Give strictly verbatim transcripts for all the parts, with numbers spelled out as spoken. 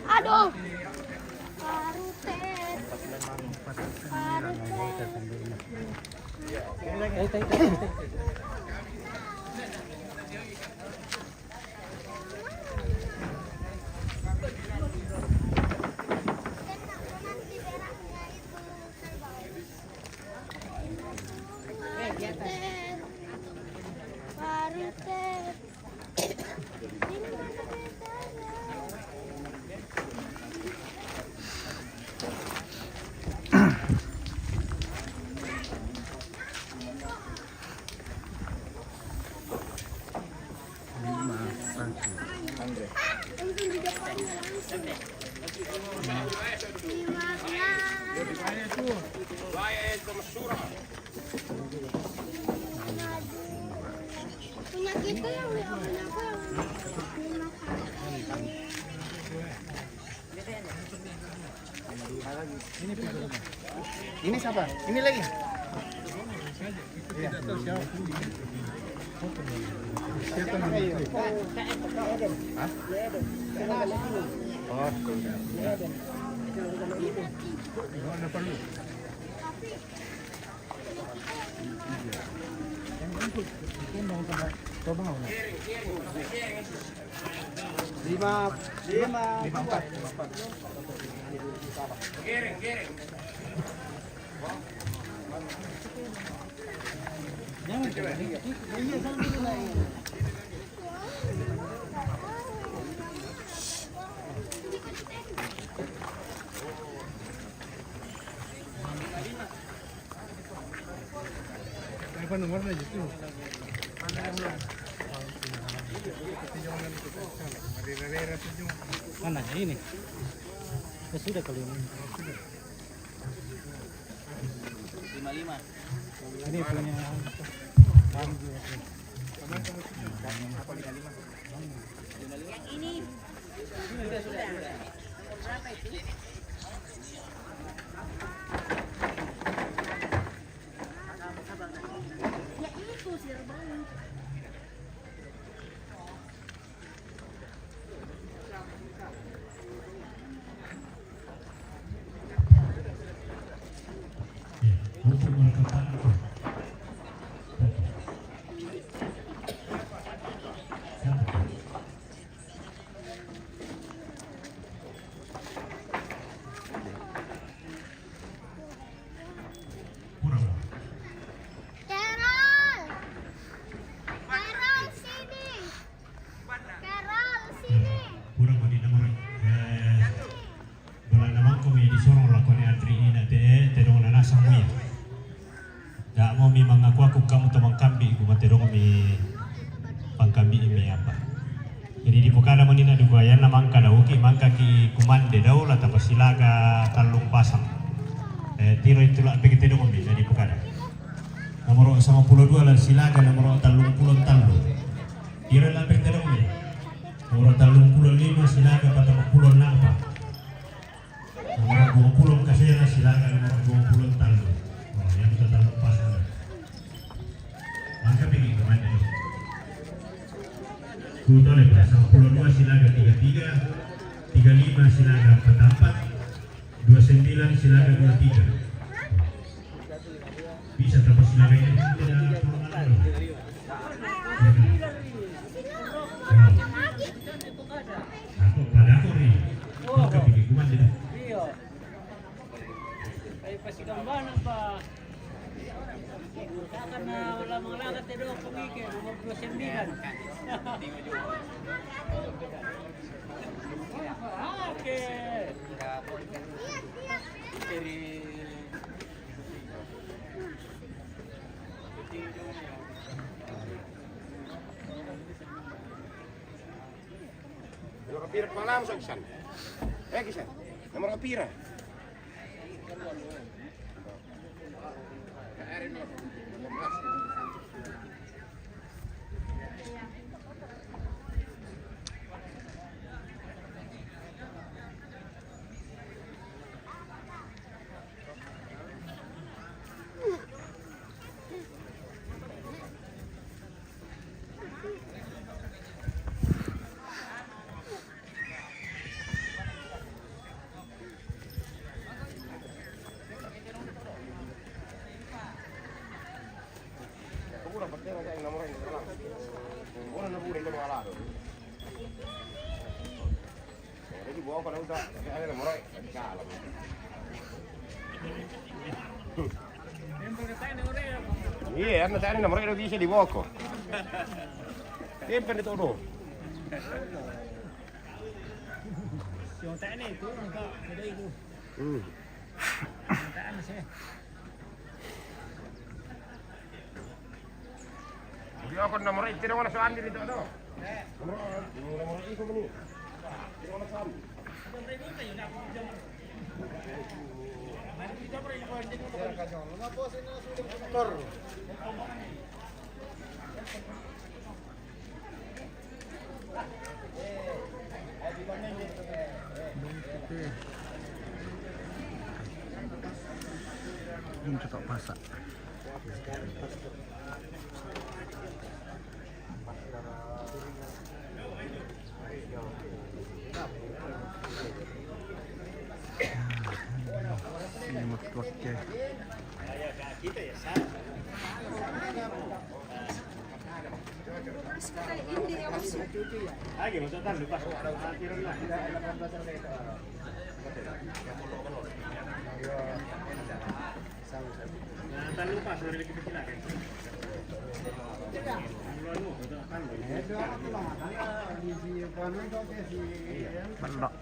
Aduh. Parutet. Parutet. Punya kita yang punya aku yang Ini siapa? Ini lagi. Iya. Hah? Oh, sudah. Nggak ada perlu. Lima, lima, lima, empat. Mana ini? Ya sudah, kalau ini. Lima lima. Ini punya. Yang ini. Sudah, sudah, sudah. Carol! Carol, sini! Carol, sini! Pura mo di na mo, eh, Bala na mangko mi disorong lako ni Andri ina te, tedong na nasa mo iya. Da mo mi mangaku-aku kamu to mangkambi, ku matedong mi pangkambi mi apa. Jadi di pokada mo nina duka yan na mangka da uki, mangka ki kumande dau la tapa Silaga tallung pasang. Eh, tiro itu la peke tedong mi, jadi pokada. Nomor sanga pulo dua la Silaga, nomor tallung pulo tallu. Tiro la peke tedong mi. Nomor tallung pulo lima Silaga, patang pulo napa. Nomor dua puluh kasih ya, Silaga nomor dua puluh tallu. Oh, yang kita tallu pas ada. Mangka pigi kemana? Kuto le pas, sepuluh dua Silaga tiga tiga, tiga lima Silaga empat empat, dua sembilan Silaga dua tiga. Bisa dapat Silaga ini. Tidak. Aku pada aku ni. Aku pikir kuman dia. Iya. Ay, pasigambanan pa. Kaka na wala mga lagat na doon, pumikir, mga dua sembilan. Okay. Nomor pira pengalaman sa kisan? Eh, kisan. Nomor pira? Iya, anu tadi nomor itu bisa dibawa kok. Simpan itu tuh. Yang tak ini itu, enggak, ada itu. Hmm. Yang tak anu sih. Dia akan nomor itu, dia mana soal diri itu, aduh. Nomor, nomor itu, ini. Dia mana soal? Ini cetok pasak. Ini motor ya. Belok.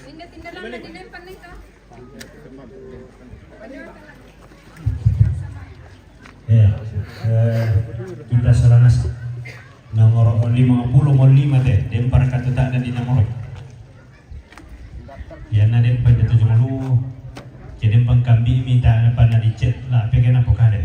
Tinda-tinda lang na dinempan nengka. Ya, eh, kita serana sa-, nomor lima puluh mau lima deh, dempar kata tak ada di nomor. Ya, na dempar itu cuma lu, jadi pengkambi minta apa na dicet lah, apa kena apa kada.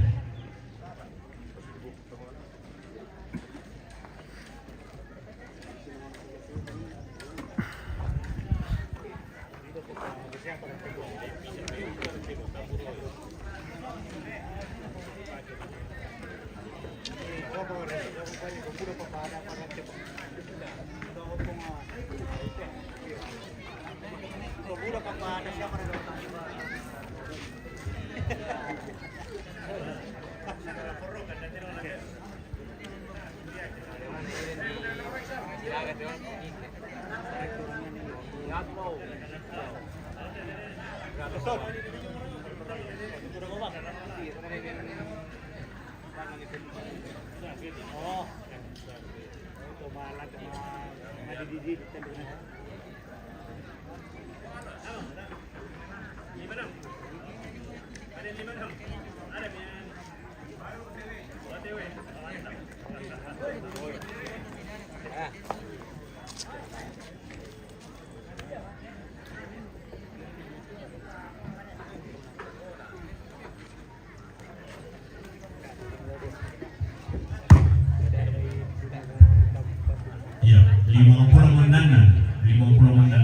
Ya, lima puluh menit, lima puluh menit.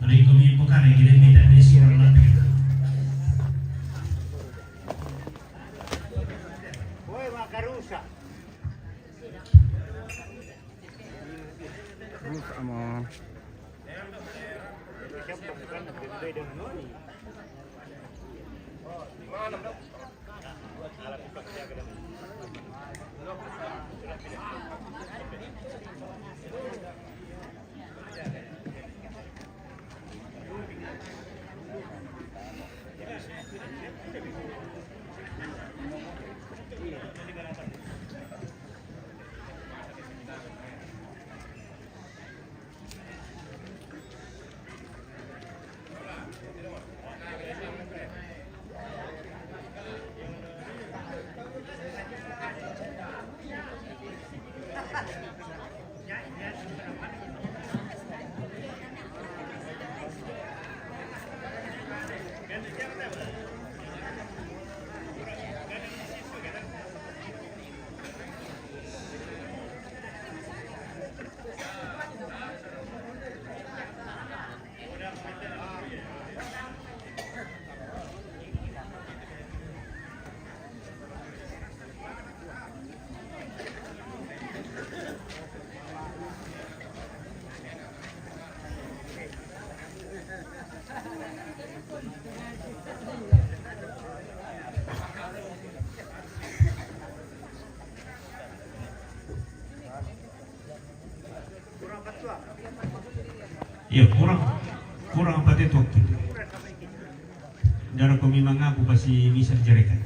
Ringo mi pokare kire mi tane sura lapi. Terus ama. Iya, kurang, kurang apa tu waktu. Dara ko mi mangaku pasi misal jerekan.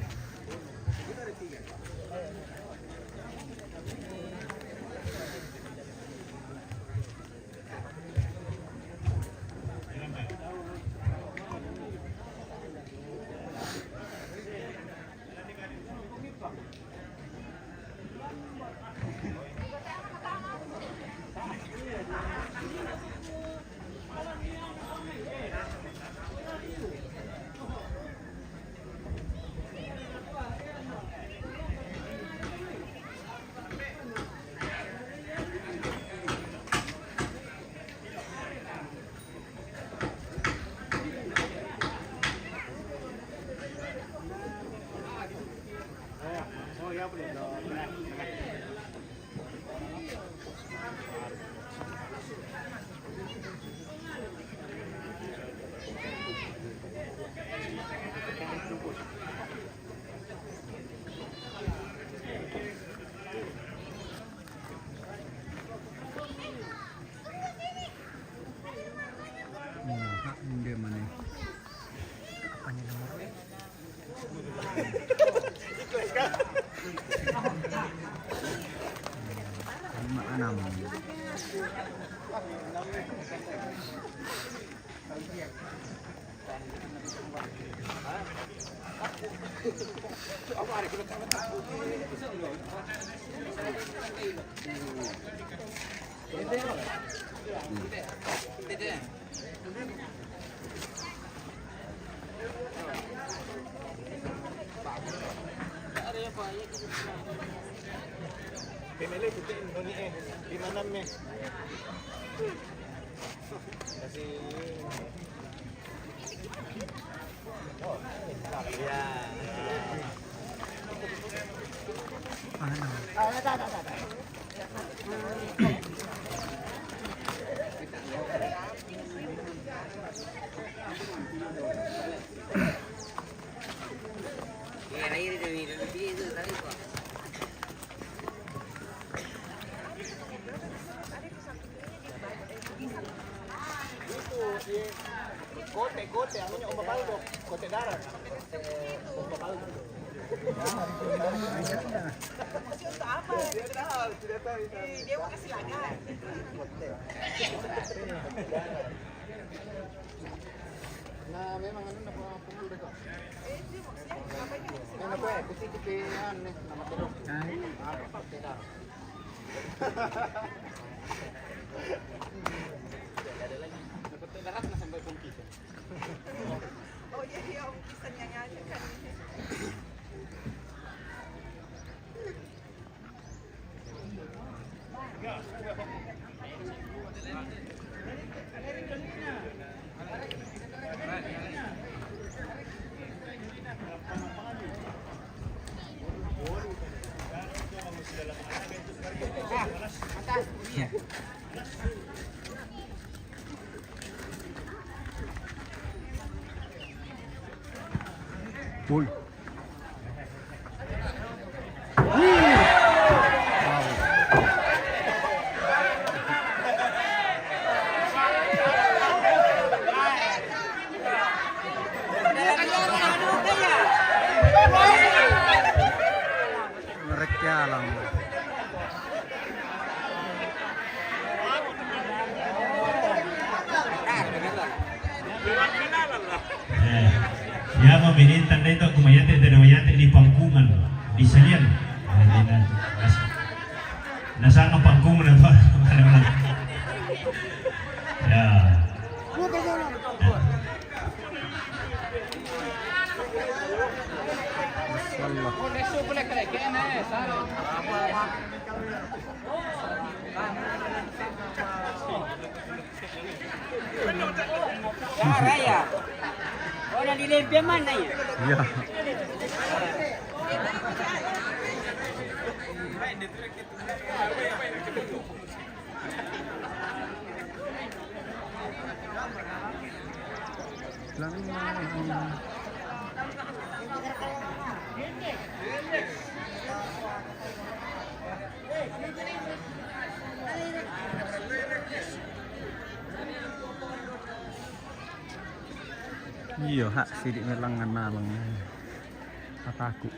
Hmm, hak dia mana? Apa ni nomor? Lima enam. Pemele puti noni eh, di mana me? Kasi Kote, kote, anunya Om Papaldo, kote darat. Om Papaldo. Untuk apa? Tidak tahu, tidak tahu. Eh, dia mau kasih laga. Nah, memang anu nak pukul dekat. Eh, dia maksudnya apa ini? Nah, apa ya? Kusi tipe anu ni, nama terus. Ah, kote darat. Dapat darat na sampai pungki. Oh, jadi yang bisa nyanyi aja kan. Uy. Mereka alam. Eh, ya, mau bini tanda itu aku mayate, tanda mayate di Pangkuman, di Salian. Nah, ini, nah, nas-, nasanga Pangkuman apa? Ya. Kaya. Orang di Lempiaman na ya. Iya. Iyo, hak sidik melang ngan nalang. Hak aku.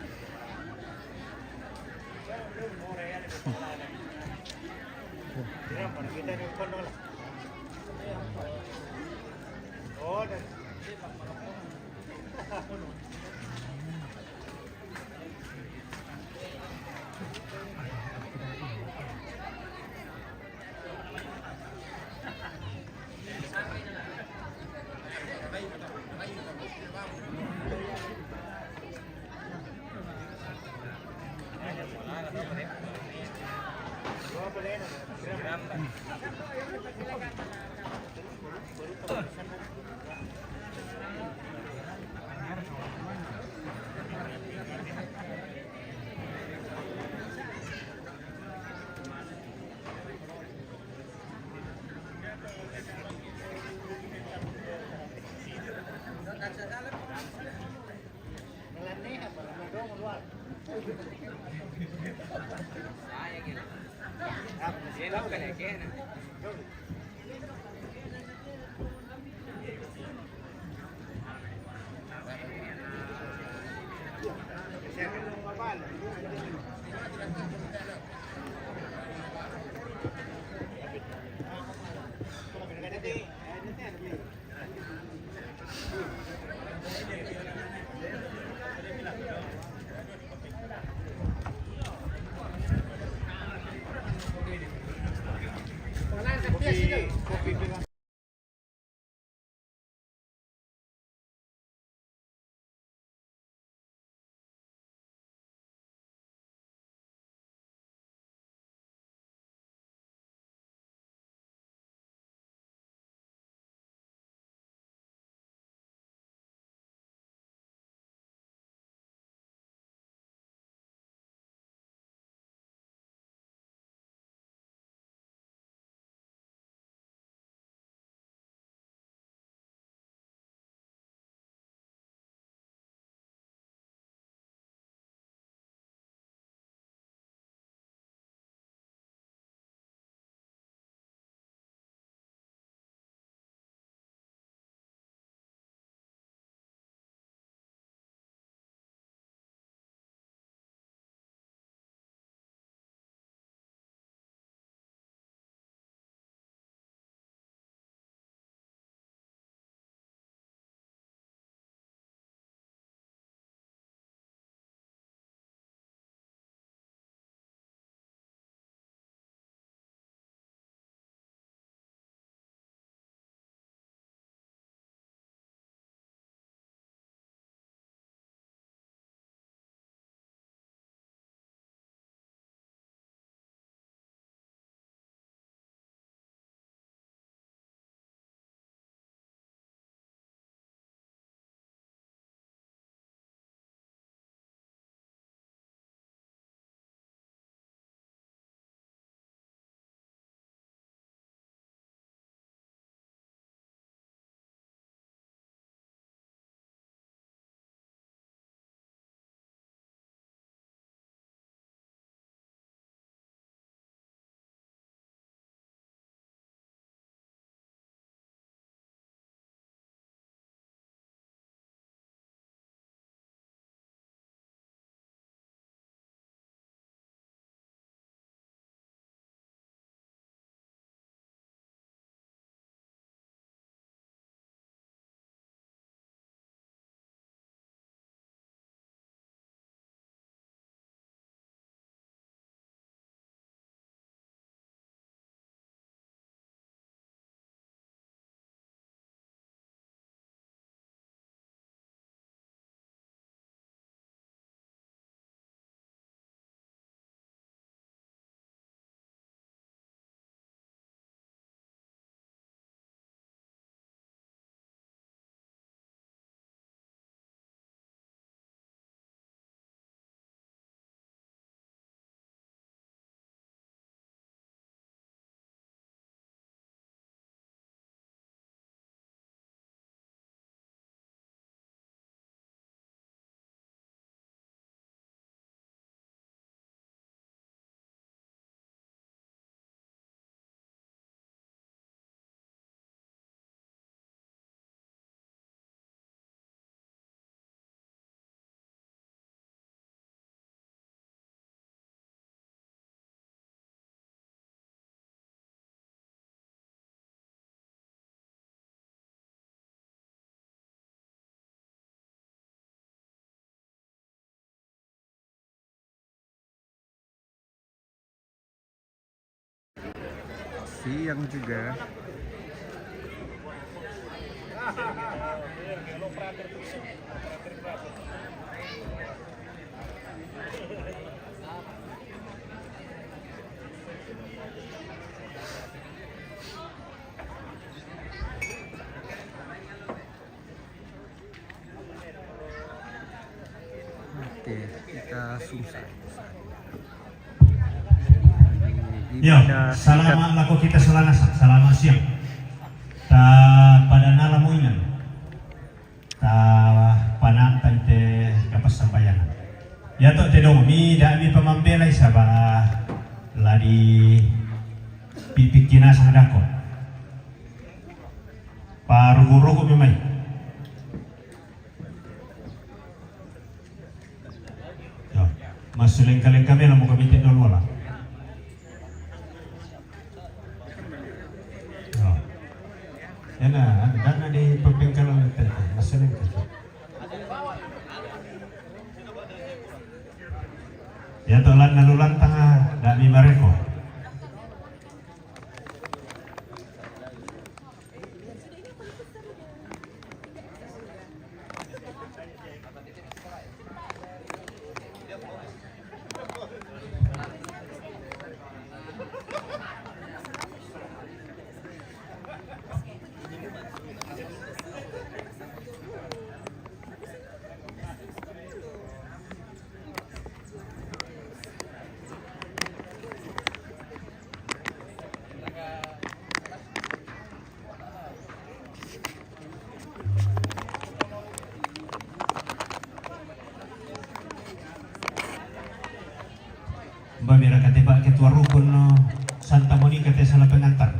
Siang juga. Oke, kita susah. Yo, salama' lako kita salama', salama' siang. Ta pada nala muingan. Ta panantan te kapassambayangan. Ya to te dong mi da' mi pamambelai saba' la di pipikkinasang dako. Parugu-rugu mi mai. Yo, massu lengka-lengka mela mo kami te dolo la. Yo. Ena, anu, dana di pembengkalan tadi, massu lengka. Ya to lan nalulan tanga, da' mi mareko. Mbak Mira kate Pak Ketua Rukun, no, Santa Monica te sala pengantar.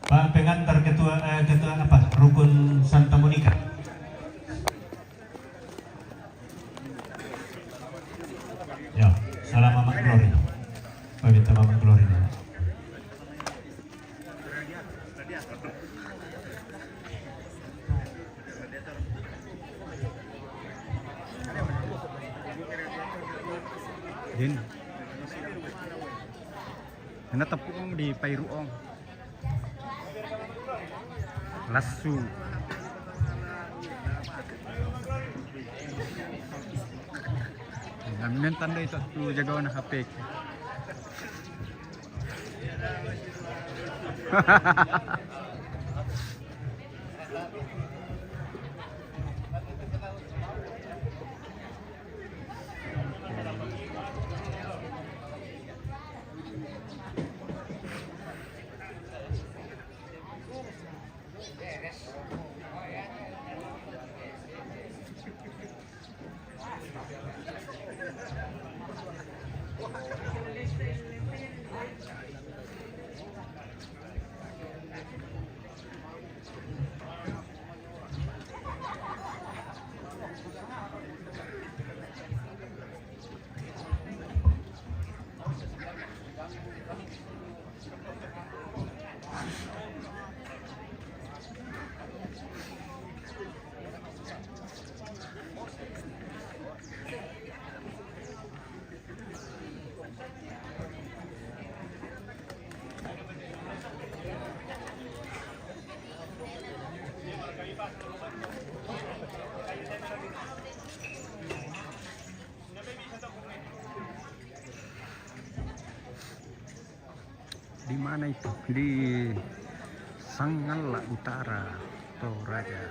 Pak pengantar ketua, eh, ketua apa? Rukun Santa Monica. Ya, salam Mama Glory. Pamita Mama Glory. Din. Ena tepuk di pairu ong. Lassu. Naminan tanda itu tu jaga warna H P. Di mana itu? Di Sangalla Utara, Toraja.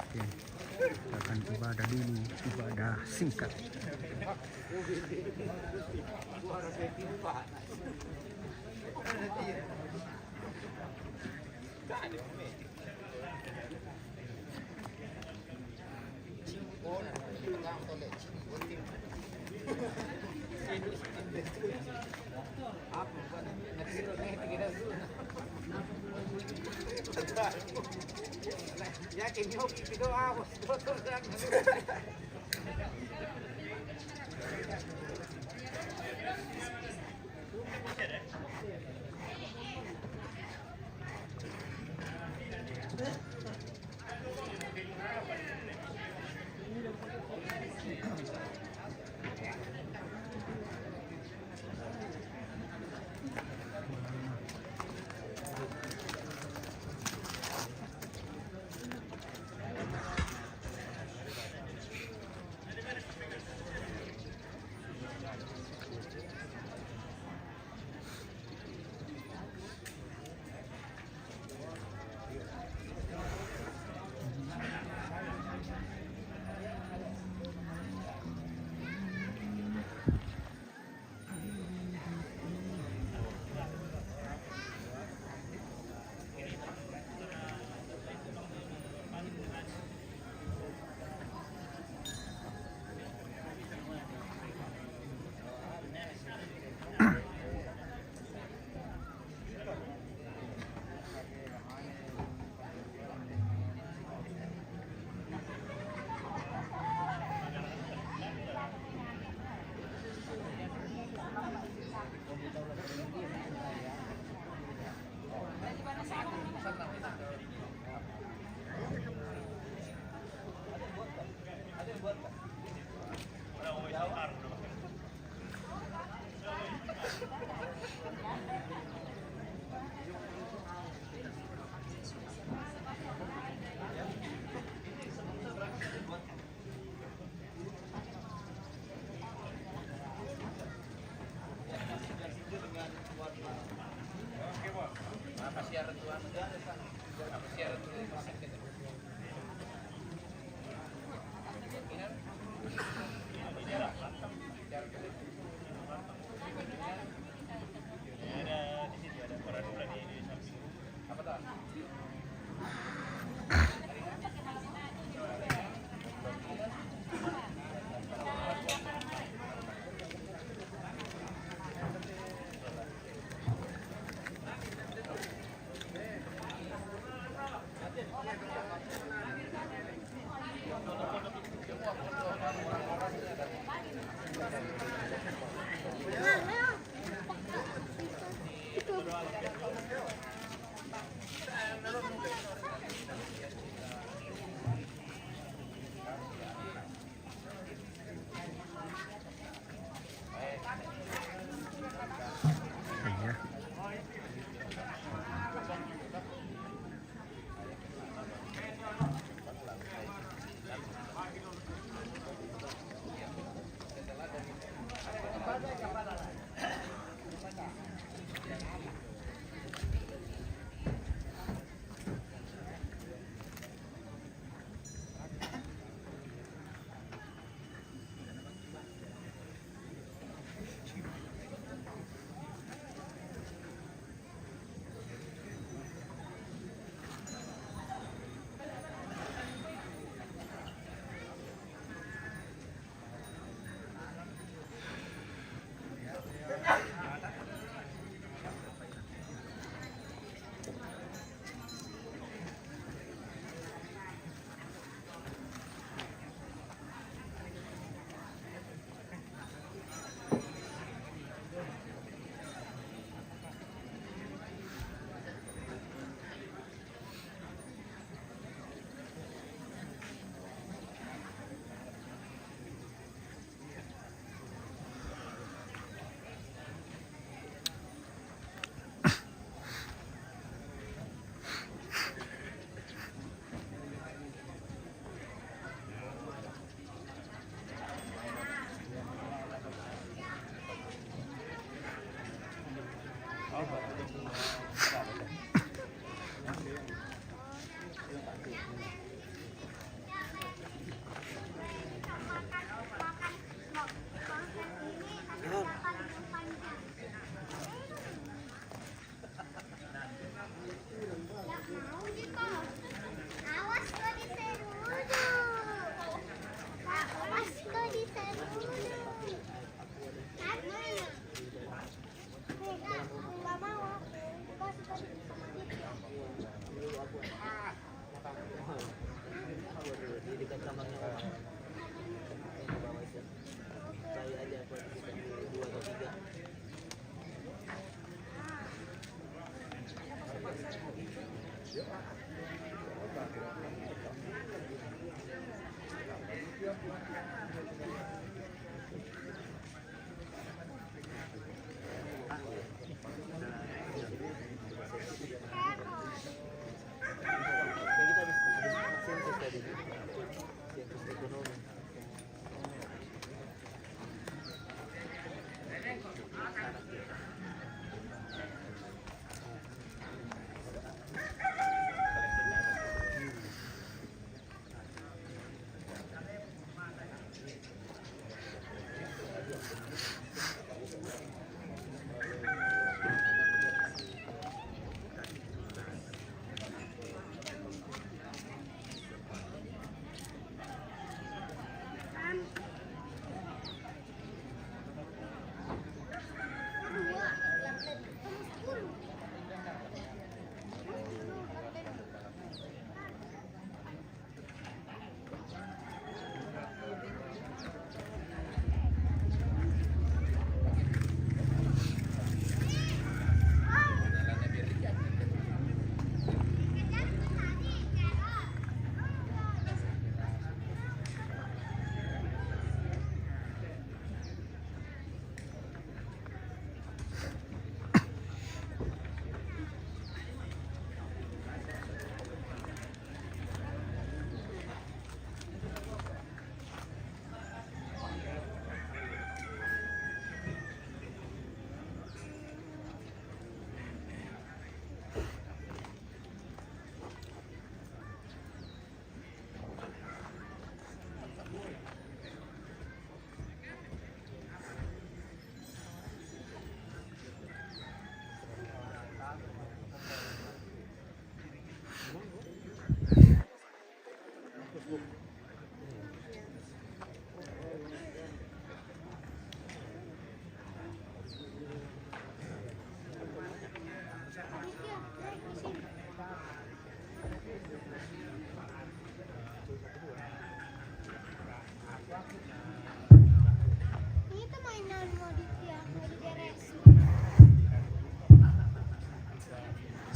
Oke, kita akan ibadah dulu, ibadah singkat. Ya que yo pido agua,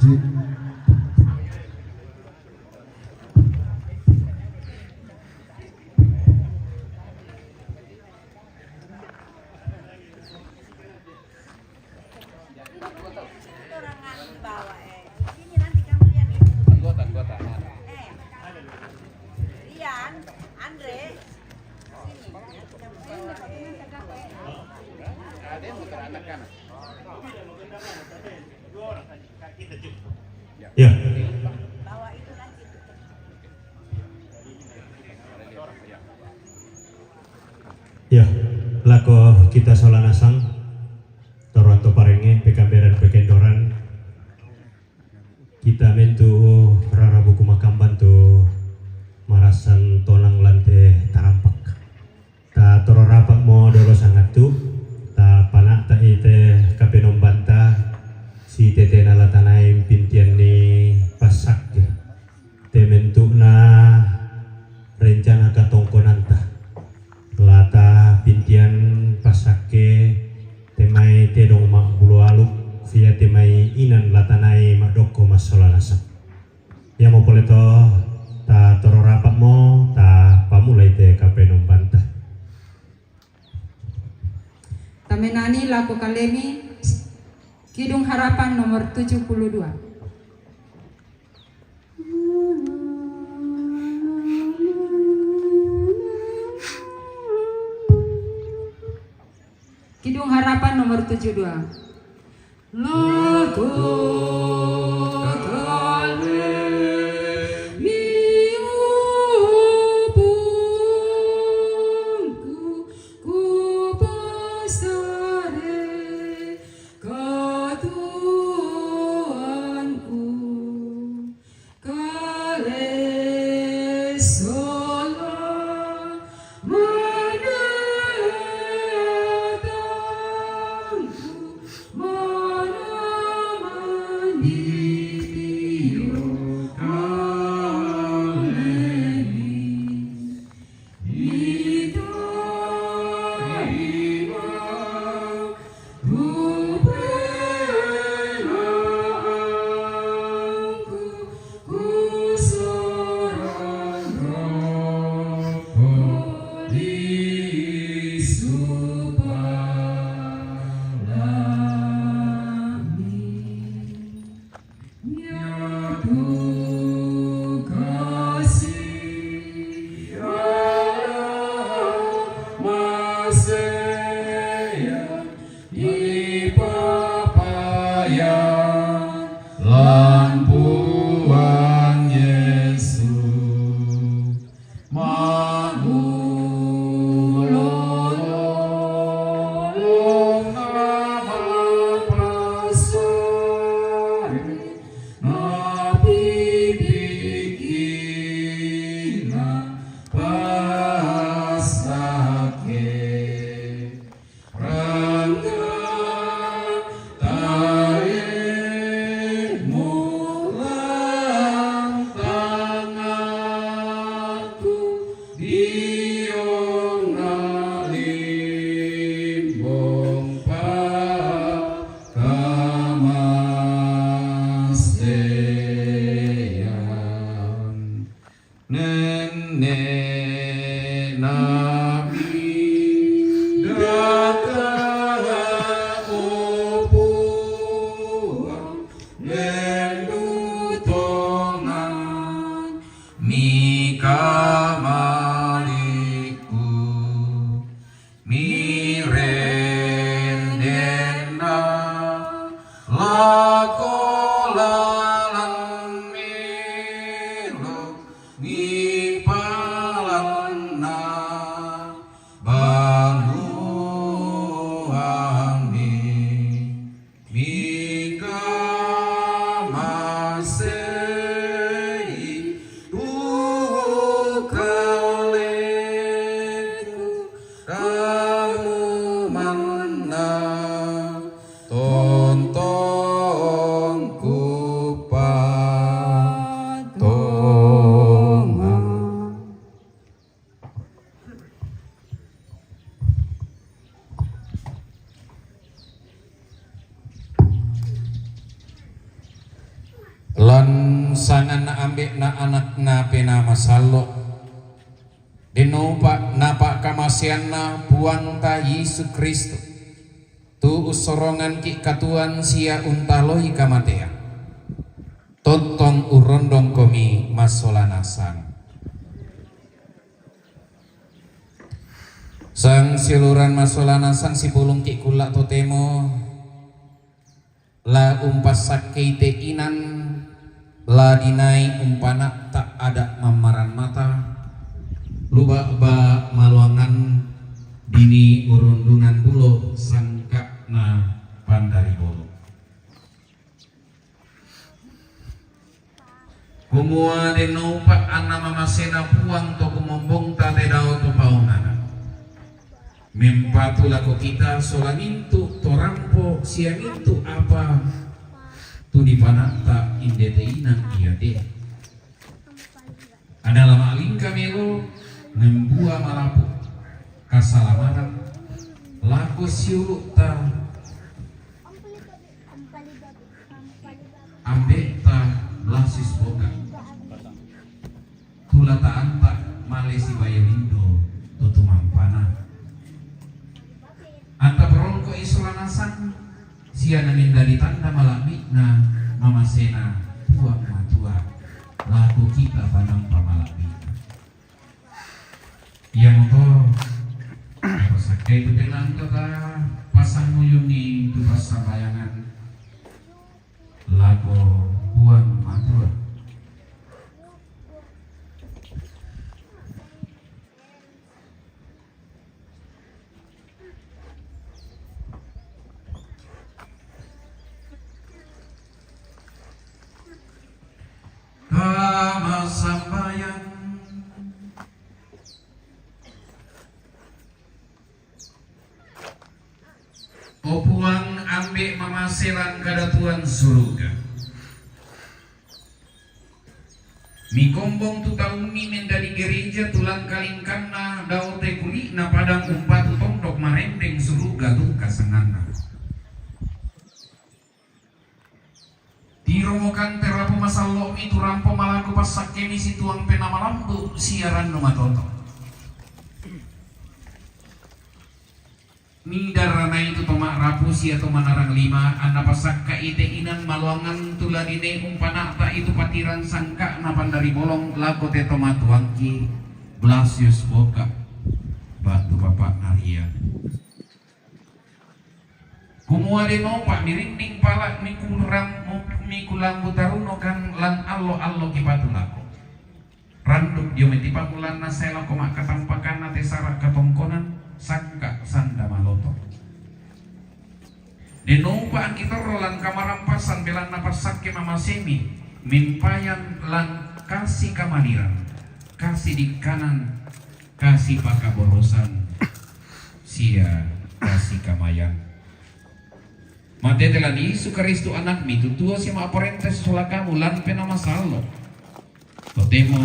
Orang anu bawa, eh. Sini nanti kamu lihat itu. Anggota, anggota. Eh, Rian, Andre, sini. Ada yang bukan anak-anak. Ya. Bawa itu nanti. Ya, lako kita sola nasang, toroan to parenge, pekamberan, pekendoran, kita mentu rara buku makamban tu marasan tonang lante tarampak. Ta toro rapak mo dolo sangattu, ta panakta ite kapenombanta, si tetena latanai pintian ni pasakki. Te mentu'na rencana katongkonanta. Lata pintian pasakke te mai tedong ma'bulu aluk, sia te mai inan latanai madokko massola nasang. Iamo pole to ta toro rapa'mo, ta pamulai te kapenombanta. Tamenani lako kalemi, Kidung Harapan nomor tujuh puluh dua. Kidung Harapan nomor tujuh dua. Lako kale miupungku, kupasare katuanku. Kale sola manatangku, mana manditio kalemi. Nyatu kasih Allah masih ya di papayan lampuan Yesus. Nenne nami data upuang lendu tongan mika maliku. Mirendenna lako lalan melo nipalanna banuammi. Mika masei tu kaleku kamu manna Anna ambe'na Anakna Penaa Masallo', denno upa' napa'kamaseanna Puangta Yesu Kristo, tu ussorongangki' katuoan sia untaloi kamatean, tontong urondongkomi massola nasang. Sang siuluran massola nasang sipulungki' kulla' totemo la umpassakkei te inan la dinai umpana'ta ada' mammaran mata, luba'ba maloangan dini urundunan bulo sangka'na pandari bolo. Kumua denno upa' anna mamasena Puang to kumombongta te dao to paonana. Mempatu lako kita sola mintu' to rampo sia mintu' apa tu dipana'ta inde te inan iate. Ada' la ma'lingka melo membua malapu' kasalamaran lako siulu'ta, ambe'ta Blasius Boka, tu la ta'anta' male sibayo lindo to tumampana. Anta porongko'i sola nasang sia namendadi tanda mala'bi'na mamasena Puang Matua lako kita panampa mala'bi'na. Iamoto, pasakkai tu penanta ta pasanguyungi tu passambayangan lako Puang Matua. Kama sambayang. O Puang, ambe' mamase lan kadatuan suruga. Mikombong tu taummi mendadi gereja tu lan kalingkanna dao te kuli'na padang umpatu tondok marendeng suruga tu kasenganna. Tiromo kante rapu masallo'mi tu rampo malaku passakkemi situang penaa malambu' sia rannu matoto. Midarranai tu to ma'rapu sia to manarang lima, anna pasakka'i te inan maloangang tu la dinai umpana'ta itu patirang sangka'na pandari bolong lako te to matuangki Blasius Boka ba'tu bapa'na Rian. Kumua denno upa' mirinding pala' mikurang, mikulanggu taruno kan lan allo-allo kipatu lako. Randuk dio mai tipakulanna sae lako ma'katampakanna te sara' katongkonan, sangka' sanda maloto. Denno upa' angki torro lan kamarampasan belanna passakke mamasemi, mimpayan lan kasi kamaliran, kasi dikkanan, kasi pakaborosan, sia kasi kamayan. Matete lan Yesu Karistu Anakmi, tu tuo sia ma'parenta sola kamu lan Penaa Masallo', totemo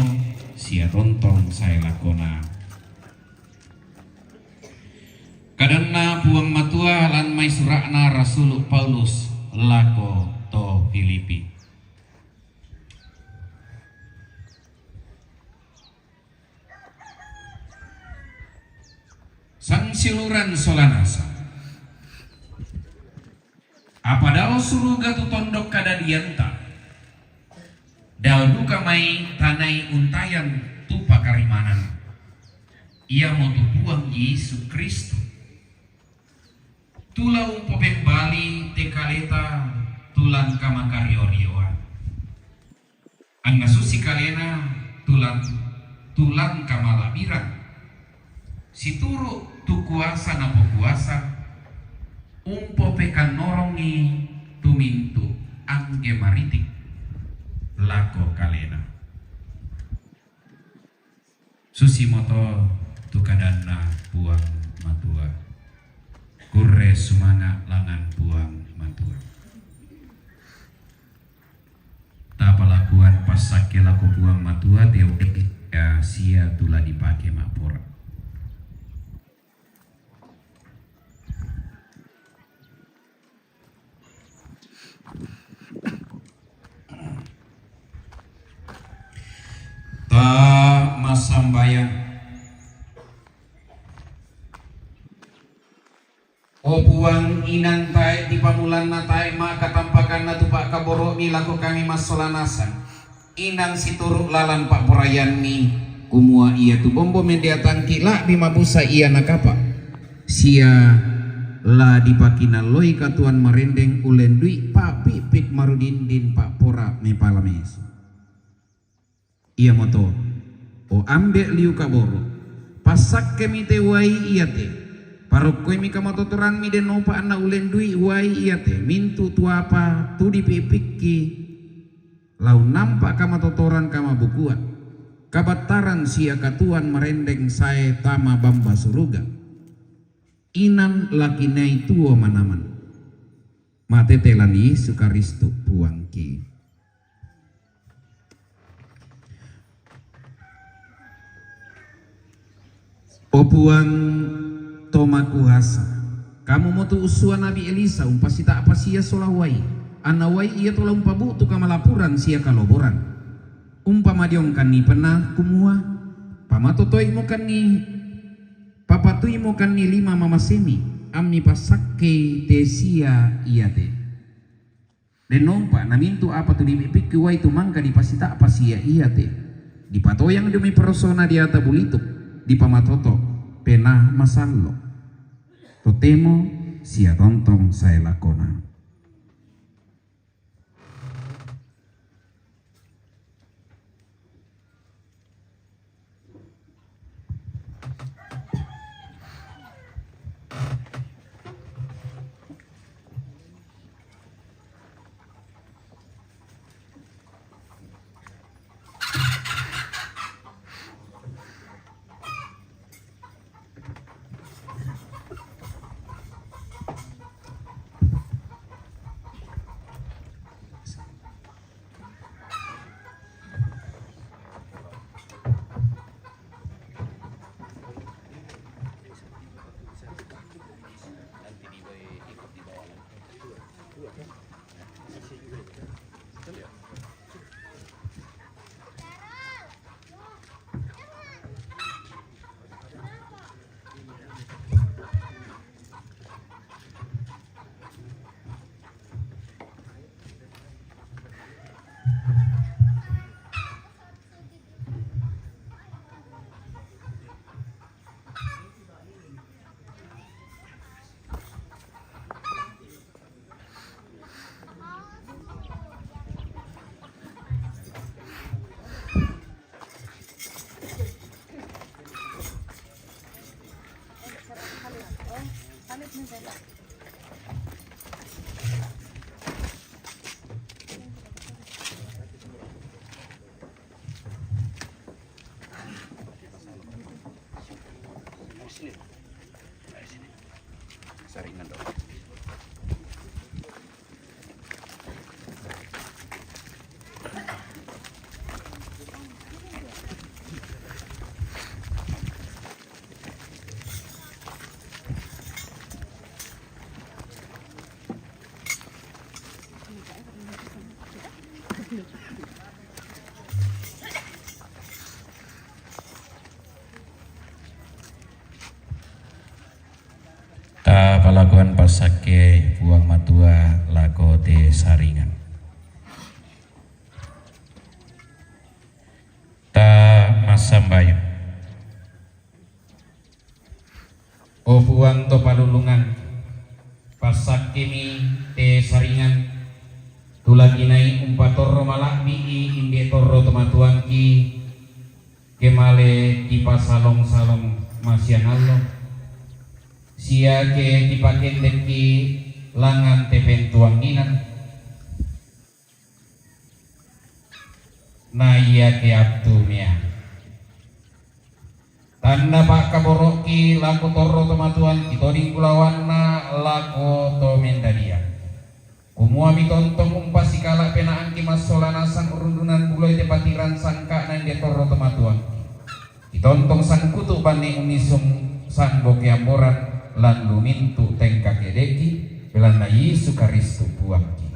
sia tontong sae lakona. Kadanna Puang Matua lan mai sura'na Rasulu' Paulus lako to Filipi. Sangsiuluran sola nasang. Apa dao suruga tu tondok kadadianta, dao duka mai tanai untayan tu pakarimanan, iamotu Puang Yesu Karistu. Tu la umpopembali te kaleta tu lan kamakario-rioan. Anna susi kalena tu lan, tu lan kamala'biran, situru' tu kuasa napokuasa, umpopekannorongi tu mintu' angge maritik lako kalena. Susimoto tu kadanna Puang Matua. Kurre sumanga' langan Puang Matua. Tapalakuan passakke lako Puang Matua teoke sia tu la dipake ma'pora. Inang tae' dipamulanna tae' makatampakanna tu pa'kaboro'mi lako kami massola nasang. Inang situru' lalan pa'poraianni, kumua iatu bombo mendeatangki la'bi mabusa ia nakapa', sia la dipakinalloi katuoan marendeng ullendu'i pa'pi'pik marudindin pa'pora mepala mesu. Iamoto, o ambe' liu kaboro', passakkemi te uai iate, parokkoimi kamatotoranmi dennopa anna ullendu'i uai iate mintu' tu apa tu dipi'pikki, la unnampa' kamatotoran kamabukuan, kabattaran sia katuoan marendeng sae tama bamba suruga. Inang la kinai tuo manaman. Matete lan Yesu Karistu Puangki. O Puang to makuasa, Kamumo tu ussua nabi Elisa umpasita'pasi ia sola uai, anna uai iato la umpabu'tu kamalapuran sia kaloboran. Umpamadiongkanni penna, kumua, pamatotoi'mokanni, papatui'mokanni lima mamasemi, ammi passakkei te sia iate. Dennompa na mintu' apa tu dipi'pikki uai tu mangka dipasita'pasi ia iate, dipatoyang demi parosona deata bulituk, dipamatoto' Penaa Masallo'. Totemo sia tontong sae lakona. Ta palakuan passakke Puang Matua lako te saringan. Ta massambayang. O Puang to palulungang, passakkemi te saringan, tu la kinai umpatorro mala'bi'i inde torro tomatuangki, ke male kipasalong-salong masiang allo, sia ke kipakendekki langngan te pentuanginan, na iake attu mea. Tanna pa'kaboro'ki lako torro tomatuangki toding kulawanna lako to mendadia. Kumua mitontong umpasikala' penaangki massola nasang urrundunan buloi te patirang sangka'na inde torro tomatuangki. Kitontong sangkutu' banne unnisung sambo keamboran lan lumintu' tengka ke'de'ki, belanna Yesu Karistu Puangki.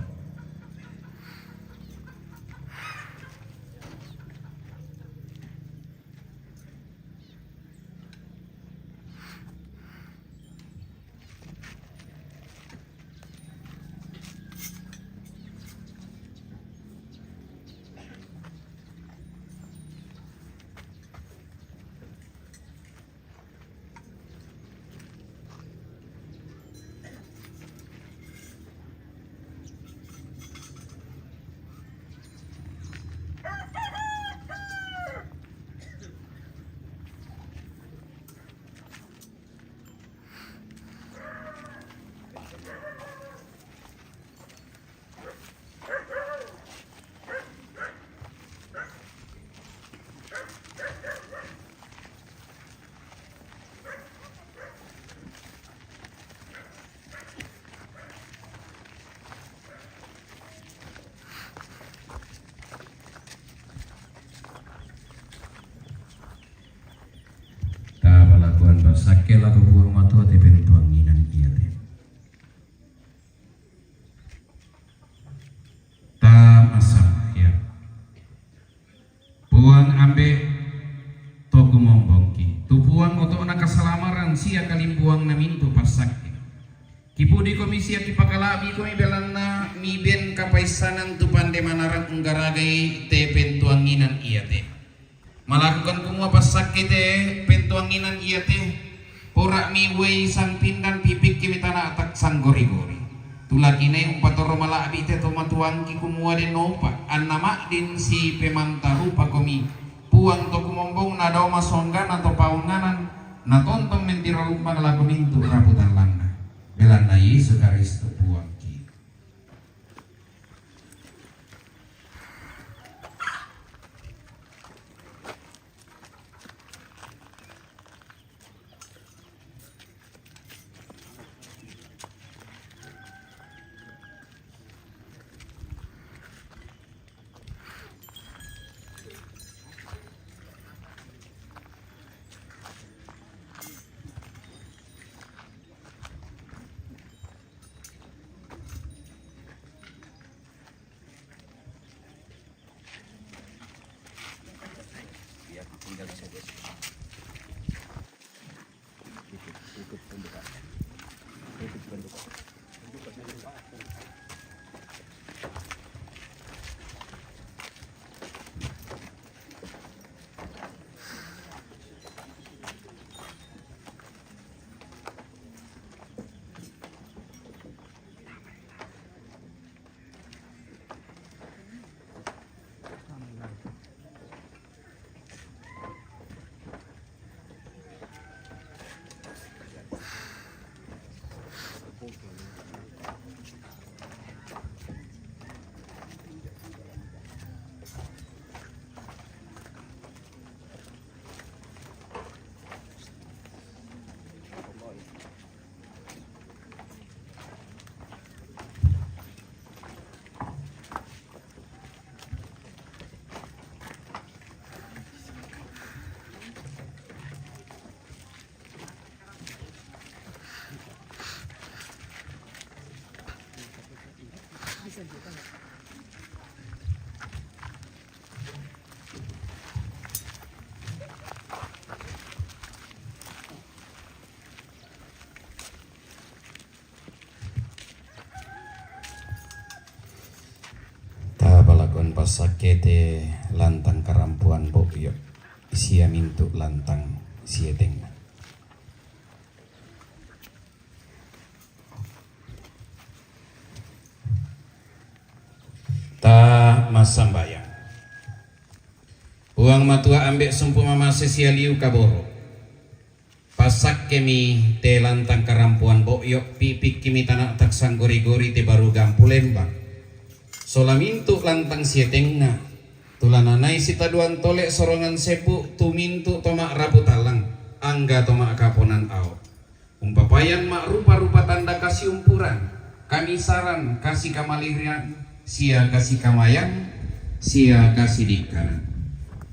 Tuate pentuanginan iate. Tamasam ya. Puang ambe' to kumombongki. Tu Puang oto'na kasalamaran sia kalimbuang namintu' passakke. Kipudi komi sia kipakalabi komi belanna miben kapaissanan tu pande manarang unggaragai te pentuanginan iate. Malakukan kumua passakke te pentuanginan iate, pora'mi uai sampindan pipikki mi tana'tak sanggori-gori. Tulakinai umpatoro mala'bi te to matuangki kumua dennopa, anna ma'din si pemanta rupa komi, Puang to kumombong nadao masonggana to paunganan, natontong mentiro lumbang lako mintu' rapu tallanna. Belanna Yesu Karistu Puangki. Tapalakon passakke te lantang karampoan bo'yo' sia mintu' lantang sietengnga. Ta massambayang. Puang Matua ambe' sumpu mamase sia liu kaboro'. Passakkemi te lantang karampoan bo'yo', pipikkimi tana'tak sanggori-gori te baruga ampu lembang. Sola mintu' lantang sietengnga, tu la nanai sitaduan tole sorongan sebbu tu mintu' to ma'rapu tallang, angga to ma'kaponan ao'. Umpapayan ma'rupa-rupa tanda kasiumpuran, kamisaran, kasikamaliran, sia kasikamayang, sia kasidikkanan.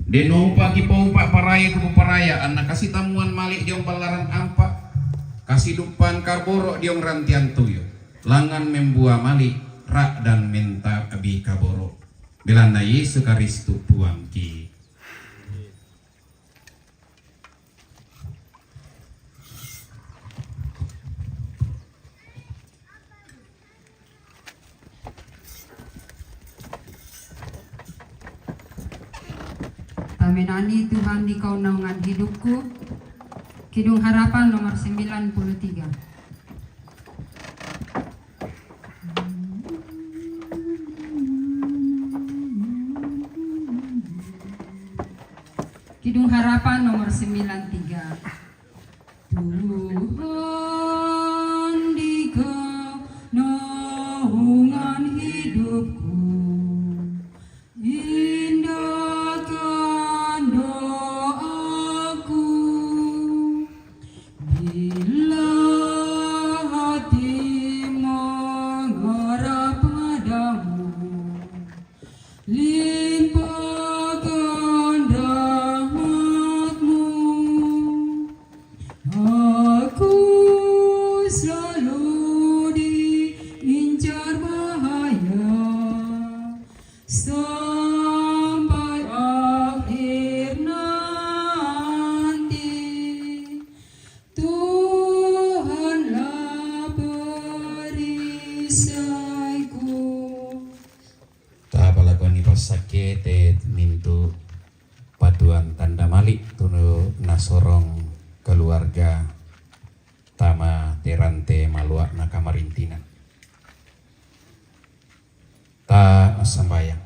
Dennopa kipoupa' paraya tu poparaya, anna kasitammuan mali' diong pallaran ampa', kasiduppan kaboro' diong rantian tuyu, langngan membua mali' ra'dan menta'bi kaboro'. Belanna Yesu Karistu Puangki. Tamenani Tuhan di kau naungan hidupku. Kidung Harapan nomor sembilan puluh tiga. Kidung Harapan nomor sembilan tiga. Tuhan, di Kau naungan hidupku, indahkan doaku, bila hati mengharap padamu. Limpahkan rahmat-Mu. berbahaya sampai akhir nanti. Tuhanlah perisaiku. Tapalakuan i passakke te mintu' patuan tanda mali' tu nasorong keluarga tama te rante malua'na kamarintinan. Ta massambayang.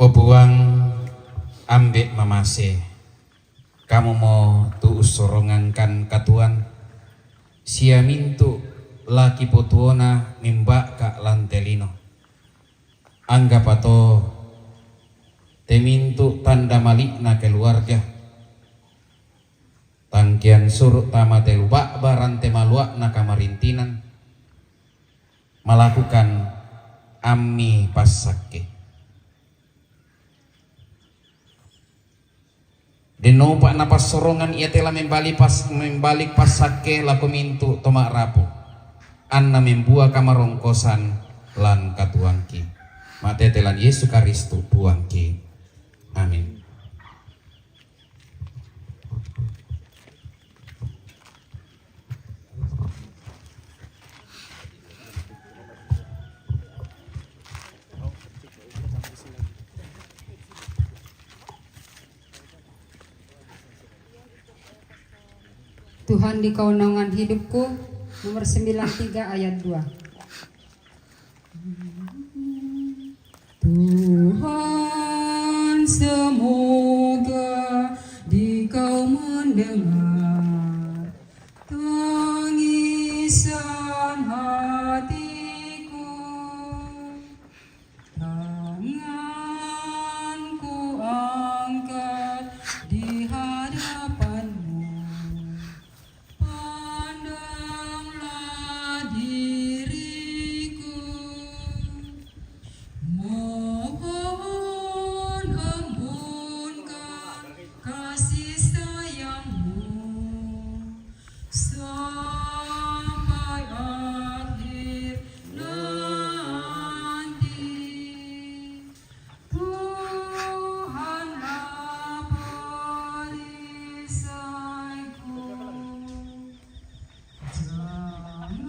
O Puang, ambe' mamase, Kamumo tu ussorongangkan katuoan, sia mintu' la kipotuona memba'ka lan te lino. Angga pato te mintu' tanda mali'na keluarga, tangkean suru' tama te luba'ba rante malua'na kamarintinan, malakukan ammi passakke. Dennopa napassorongan iate la membali pas-, membali passakke lako mintu' to ma'rapu, anna membua kamarongkosan lan katuoangki. Ma'tete lan Yesu Karistu Puangki. Amin. Tuhan di kau naungan hidupku, nomor sembilan tiga ayat dua. Tuhan, semoga di kau mendengar tangisan hatiku. Tanganku angkat di hadapan-Mu. Pandanglah diriku. Mohon embunkan kasih sayang-Mu sampai akhir nanti. Tuhanlah perisaiku. Jangan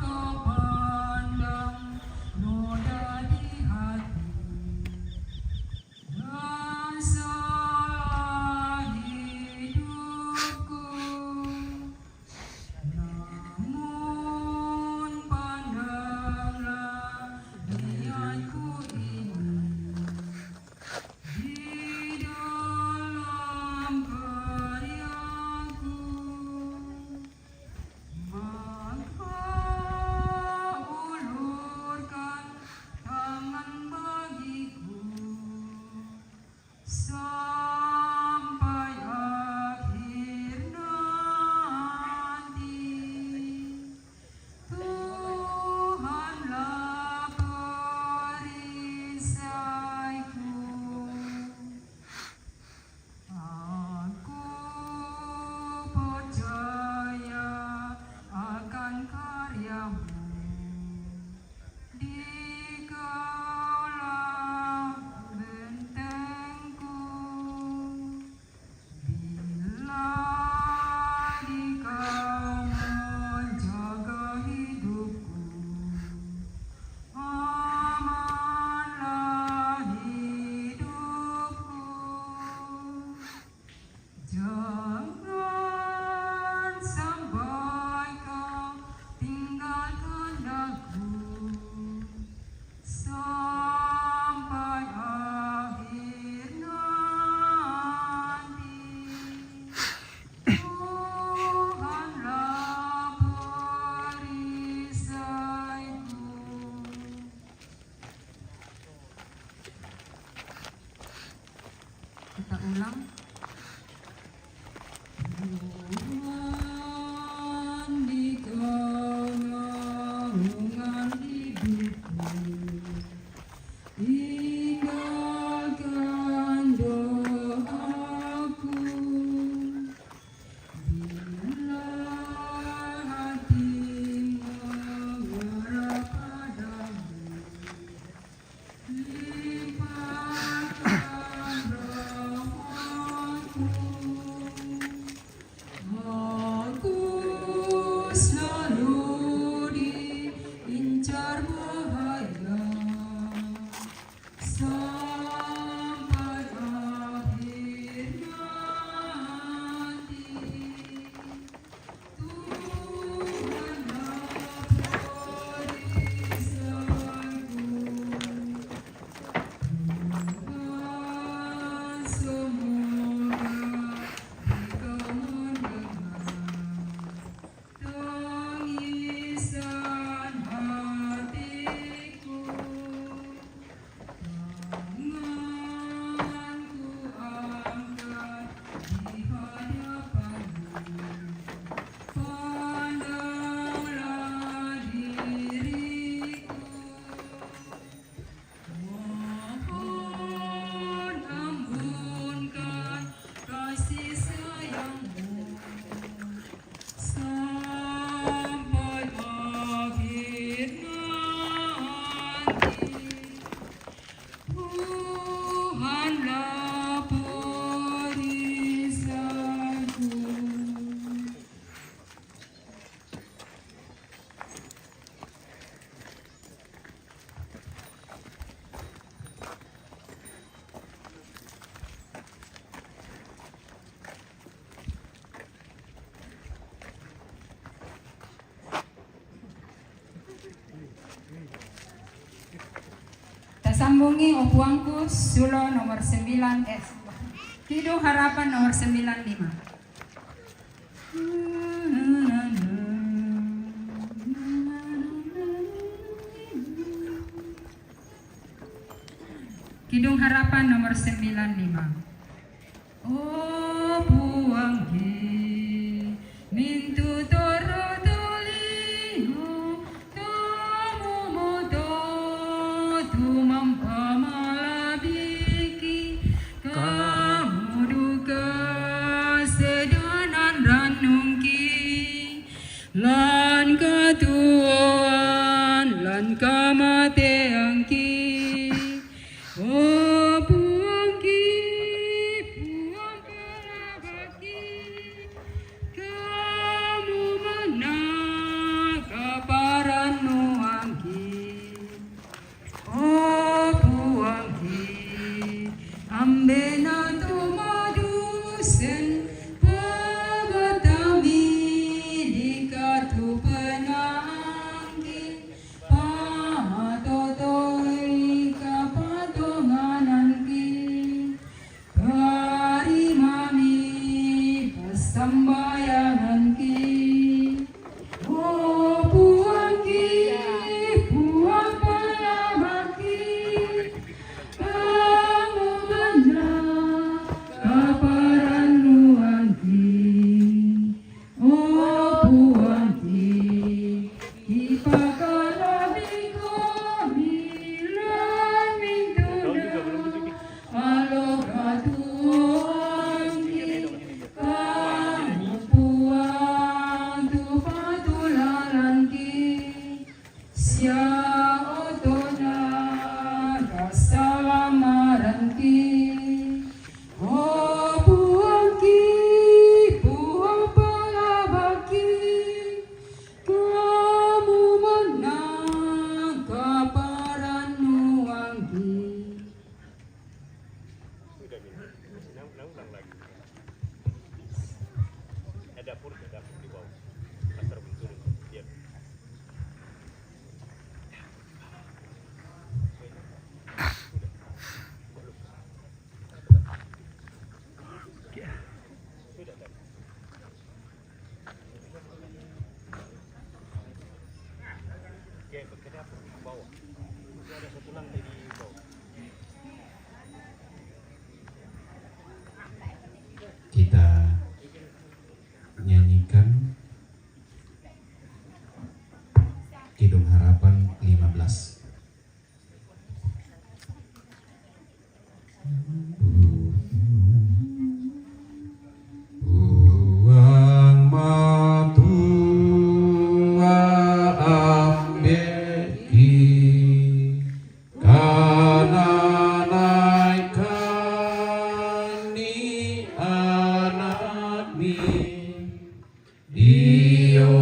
Kau pandang noda di hati dan sela hidupku. Namun pandanglah niatku ini di dalam karyaku, maka ulurkan tangan bagiku. Sampai akhir nanti, Tuhanlah perisaiku. Aku percaya akan karya-Mu. Di Kaulah bentengku, bila di Kau menjaga hidupku, amanlah hidupku. Jangan sampai Kau tinggalkan aku sampai akhir nanti. Tuhanlah perisaiku. Kita ulang. Tuhan, di Kau naungan hidupku, tinggalkan doaku. Bila hati Selalu diincar bahaya sampai akhir nanti. Tuhanlah perisaiku. Tuhan, semoga Engkau mendengar tangisan hatiku. Tanganku angkat di hadapan-Mu. Pandanglah diriku. Mohon ampunkan kasih sayang-Mu sampai akhir nanti. Tuhanlah perisaiku. Tasambungi, O Puangku, sulo nomor sembilan, eh, Kidung Harapan nomor sembilan lima. Kidung Harapan nomor sembilan lima. O Puangki, mintu toro tuliho, tomumoto tumampa malabiki, kamudu kasedanan ranungki, lan katuoan, lan kamateangki. O Puangki, Puang palabaki, kamu manang kaparannuanki. O Puangki, ambena tumadusen pagatami di katupenaanki, pamatotoi kapatongananki. Tarimami pasambayanganki. O Puangki, Puang palabaki, kamu manang kaparannuanki. O Puangki, kipakalabi kami lan mintunan alo katuoanki, kamu Puang tu patulalanki, sia otona kasalamadanki. O Puangki, Puang palabaki, kamu manang kaparannuanki. Sudah, Min. Ulang, ulang lagi. Ada dapur, ada dapur di bawah. Pastor Guntur, lihat. Kita nyanyikan Kidung Harapan lima belas. Puang matua ambeki, kananaikani anakmi, dio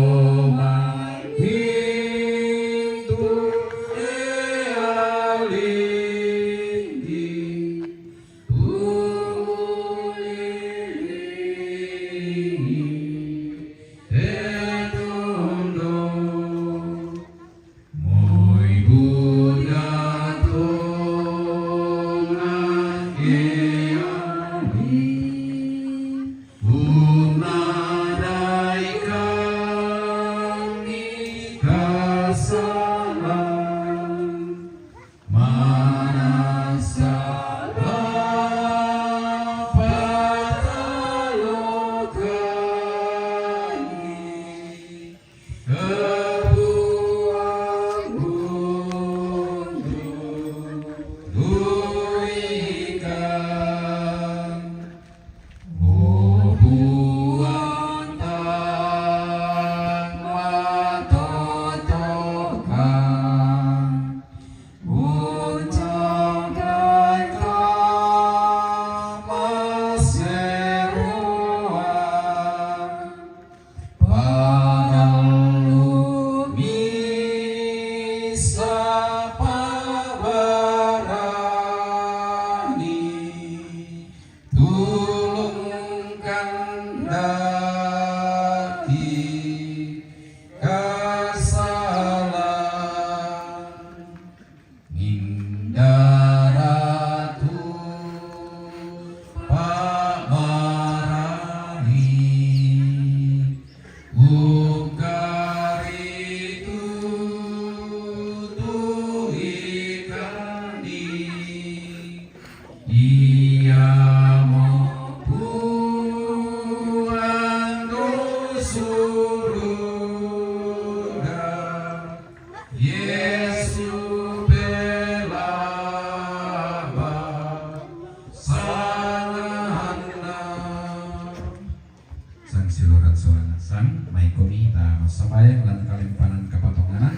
Kalempanan kapatonganan,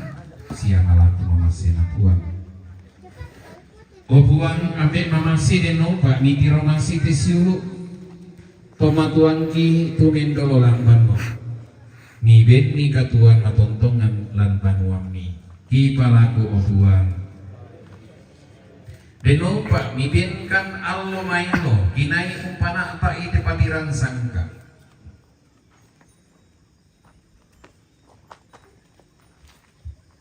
sia malaku mamasena Puang. O Puang, ambe' mamase dennopa mitiro masei te siulu'. Tomatuangki tu mendolo lambanmu. Mibenni katuoan matontongan lan banuammi. Kipalaku, o Puang. Dennopa mibenkan allo maelo, kinai umpana'ta'i te patiran sangka.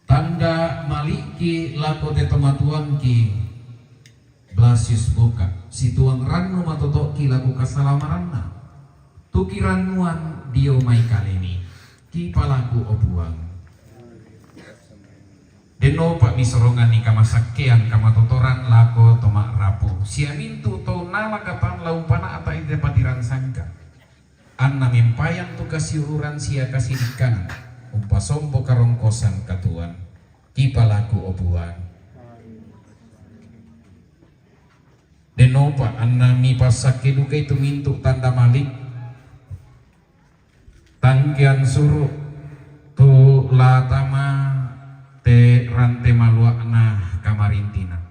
Tanda malikki lako te tomatuangki Blasius Boka, situang rannu matoto'ki lako kasalamaranna. Tu kirannuan dio mai kalemi, kipalaku, o Puang. Dennopa misoronganni kamasakkean kamatotoran lako to ma'rapu, sia mintu' to nala katan la umpana'ta'i te patiran sangka. Anna mempayang tu kasiururan sia kasidikkanan, umpasombo karongkosan katuoan. Kipalaku, o Puang. Dennopa anna mipassakke dukai tu mintu' tanda malik, tangkean suru' tu la tama te rante malua'na kamarintinan.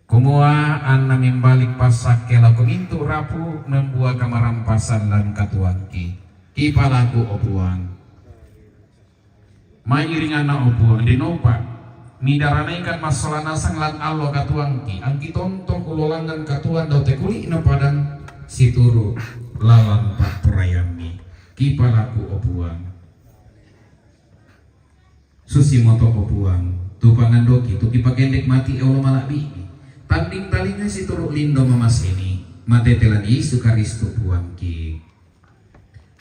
Kumua anna membalik passakke lako mintu' rapu membua kamarampasan lan katuoangki. Kipalaku, o Puang. Mairinganna, o Puang, dennopa midaranaikan massola nasang lan allo katuoangki, angki tontong ulolangngan katuoan dao te kuli'na padang situru' lalan pa'poraiammi. Kipalaku, o Puang. Susimoto, o Puang, tu pangandoki tu kipakendek mati olo mala'bi'mi, tanding talinga situru' lindo mamasemi, matete lan Yesu Karistu Puangki.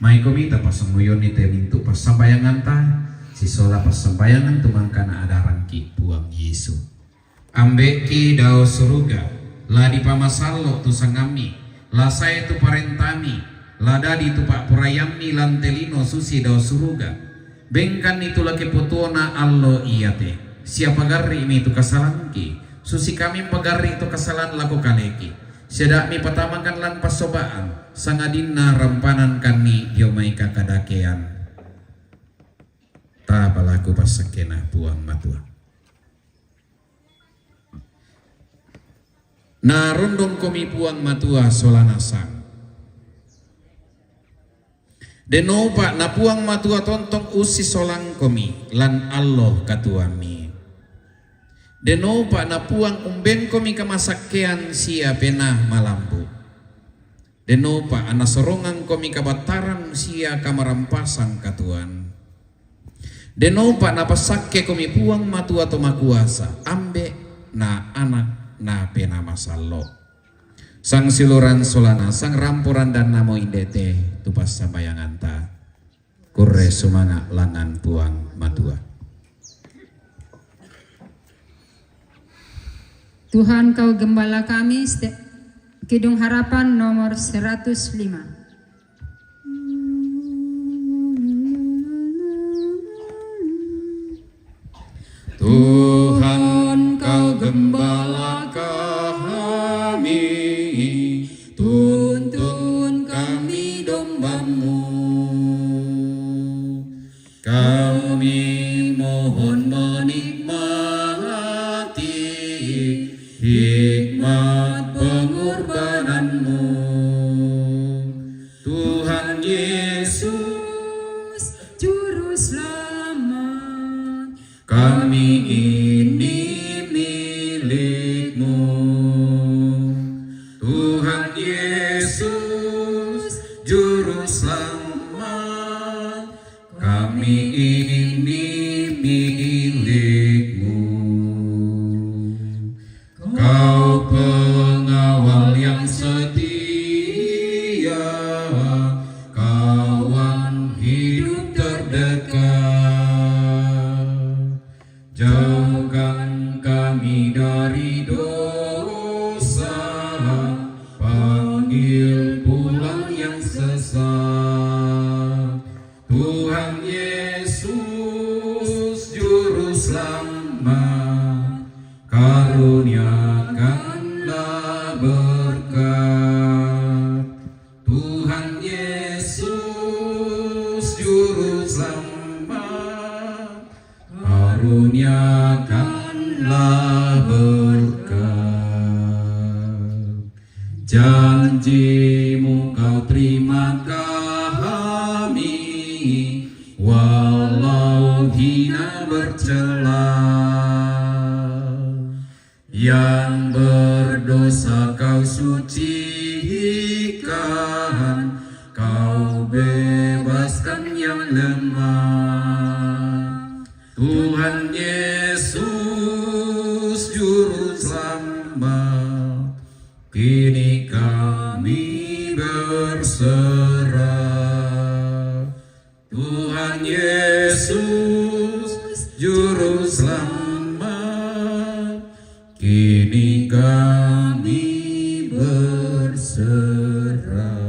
Maikomi tapassangguyonni te mintu' passambayanganta, sisola passambayangan tu mangkana adarangki Puang Yesu. Ambe'ki dao suruga, la dipamasallo' tu sangammi, la sae tu parentami, la dadi tu pa'poraiammi lan te lino susi dao suruga. Bengkanni tu la kepotuona allo iate, sia pagarri'mi tu kasalangki, susi kami mpagarri' tu kasalan lako kaleki. Sia da'mi patamakan lan passoba'an, sangadinna rampanankanni dio mai kakadakean. Tapalaku passakkena Puang Matua. Narondongkomi Puang Matua sola nasang. Dennopa na Puang Matua tontong ussisolangkomi lan allo katuoammi. Dennopa na Puang umbenkomi kamasakkean sia penaa malambu'. Dennopa anna sorongangkomi kabattaran sia kamarampasan katuoan. Dennopa napassakkekomi Puang Matua To Makuasa, Ambe', na Anak, na Penaa Masallo'. Sangsiuluran sola nasang rampo randannamo inde te tu passambayanganta. Kurre sumanga' langngan Puang Matua. Tuhan, Kau gembala kami, Ste-, Kidung Harapan nomor seratus lima. Tuhan, Kau gembala kami, tuntun kami domba-Mu. Kami mohon menikmati hikmat pengorbanan-Mu. Tuhan Yesus, Juru Selamat, kami ini milik-Mu. Tuhan Yesus, Juru Selamat, kami ini milik-Mu. Kau pengawal yang setia, kawan hidup terdekat. Jauhkan kami dari dosa, panggil pulang yang sesat. Tuhan Yesus, Juru Selamat, karuniakanlah berkat. Tuhan Yesus, Juru Selamat, Karuniakanlah berkat. Janji-Mu Kau terima kami, walau hina bercela. Yang berdosa Kau sucikan, Kau bebaskan yang lemah. Tuhan Yesus, Juru Selamat, kini kami berserah. Tuhan Yesus, Juru Selamat, kini kami berserah.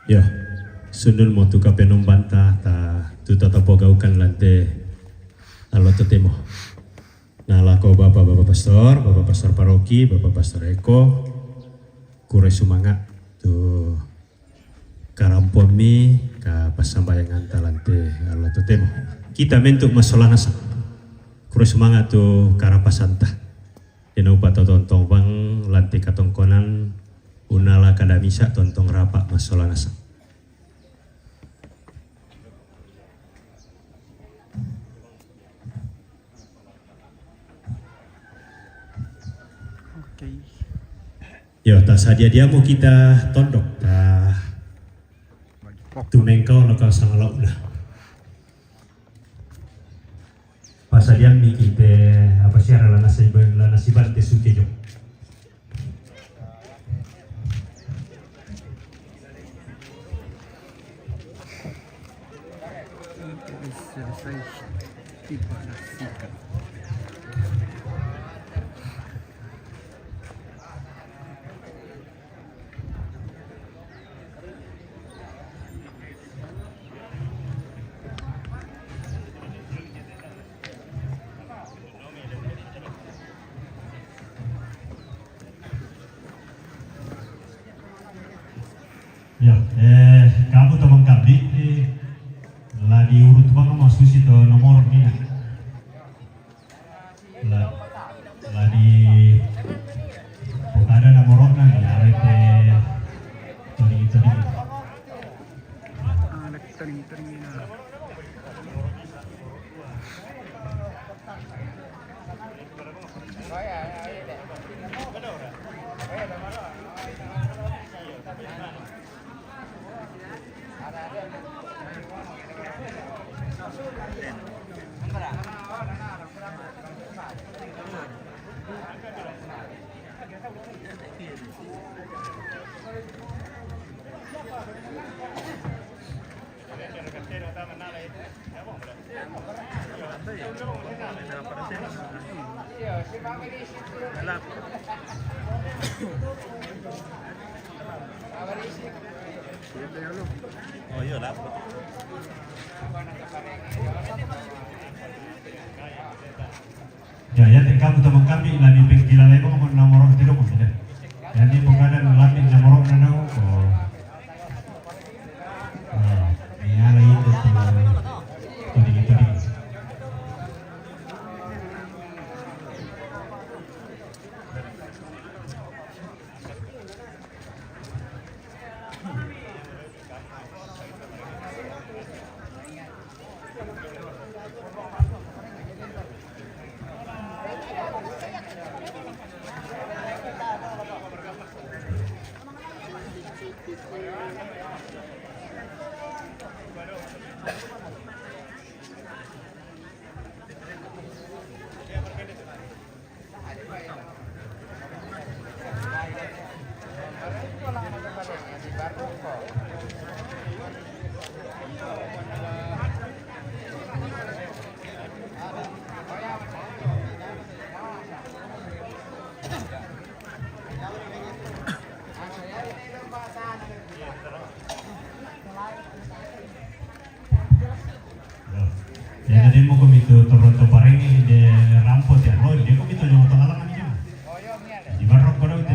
Yo, sundun mo tu kapenombanta ta tu tatapogaukan lante alo totemo. Nah, lako Bapak, Bapak Pastor, Bapak Pastor Paroki, Bapak Pastor Eko, kure sumanga tu karampomi ka pasambayangan ta lante alo totemo. Kita mentuk masolanasa. Kure sumanga tu karapasanta. Dena upa totontong bang lante katongkonan unala kadamisa tontong rapa masolanasa. Oke. Yo, ta sadia dia mo kita tondok, ta tumengkau lo ka sangalauna. Pasadian mi kite apa sih, ara lana siban, lana siban te suke jo. Ya, eh, kamu teman kami, eh, la diurut bang mo susi to nomor ni. La, la di pokada na morokna ni, arete todingi-todingi. Ah, lagi todingi-todingi na. Ya, ya, te kamu teman kami, la ni pengkila lebo mo nomor te dong mo, ya. Ya, ni pokada la ni nomor na nau ko. Ah, ni ala itu tu, tu di, tu di. Ya, jadi mo ko mitu toro to parengi de rampo te alo, de ko mitu jongo to alangan ni. Di barok ko te.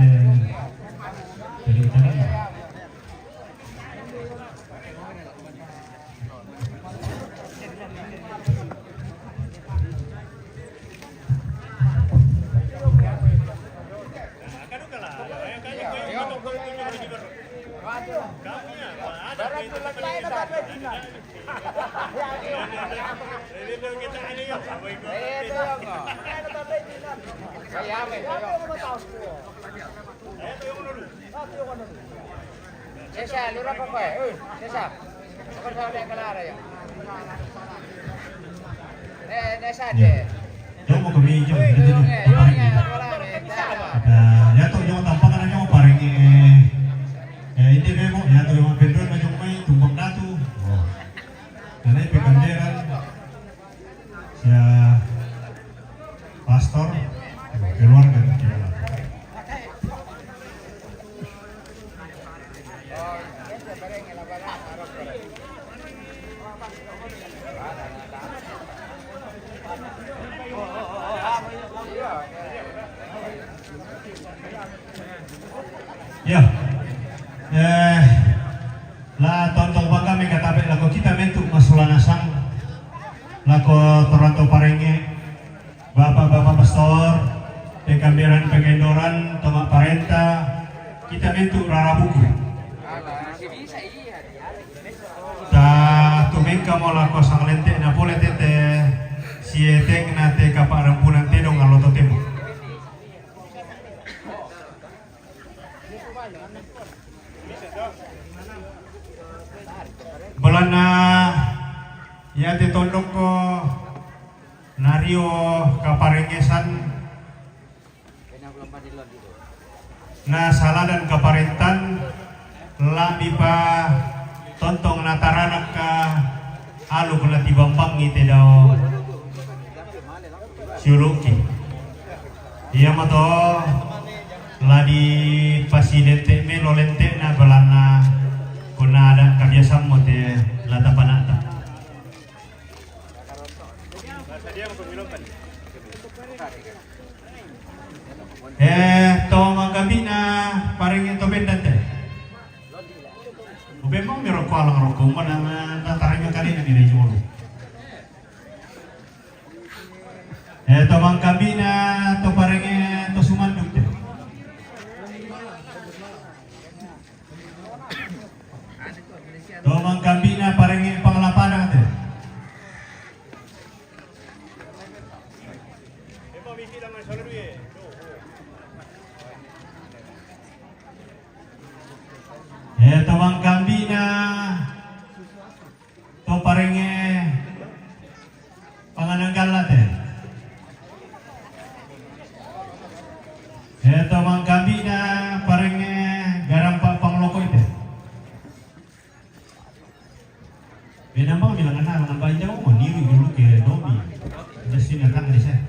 Sesa, lura pa kowe. Eh, Sesa. Ako sa ulit ka lara yun. Eh, nasa Ya. Jauh mau kami jauh, Yung, gitu yung, tuh. Eh, yung, eh, wala, eh, dah. Ada, ya tuh, yung tampakan aja mau paring, eh, eh, ini deh, mau, ya tuh, yung pendon aja mau main, tumpang datu. Oh. Karena itu kanderan. Ya, pastor, keluarga kita. Ya. Eh, la tonton baka me katabe lako kita mentu masulana sang lako toranto parenge. Bapak-bapak pastor, pengkambiran penggendoran, toma parenta, kita mentu rarabuku. Ta tumengka mola kosang lente na pole tete, sieteng na te kapa rampunan tedong aloto temo. Bolana ya te tondong ko nario kaparengesan na saladan kaparentan, la dipa tontong na taranak ka alu kula tibambangi te dao siuluki. Iya moto la di pasilente melo lente na balana kuna ada kabiasaan mo te la tapanata. Eh, to mangkambina parenge to bendan te. Ubemang mi roko alang roko mo na, na, na taranya kali na mi rejo. Eh, to mangkambina to parenge to sumanduk te. To mangkambina parenge pangalapadang te. Eh, to mangkambina to parenge pangananggala te. Eh, to mangkambina parenge garampa pangloko ite. Benambang bilang kenal dengan banjau, oh, niru dulu ke domi. Udah sini datang di saya.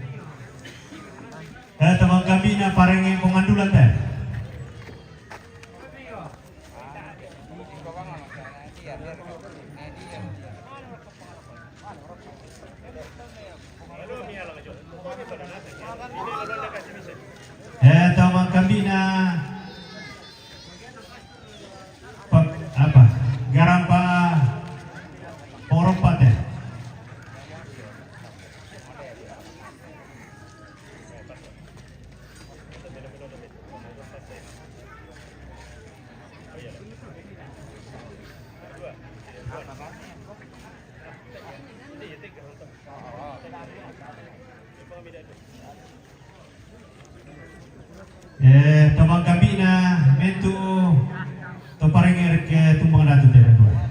Eh, to mangkambina parenge pangandulan te. Eh, to mangkambina pa-, apa? Garampa porompate. Eh, to mangkambina mentu to parenge reke tumbang datu te dua.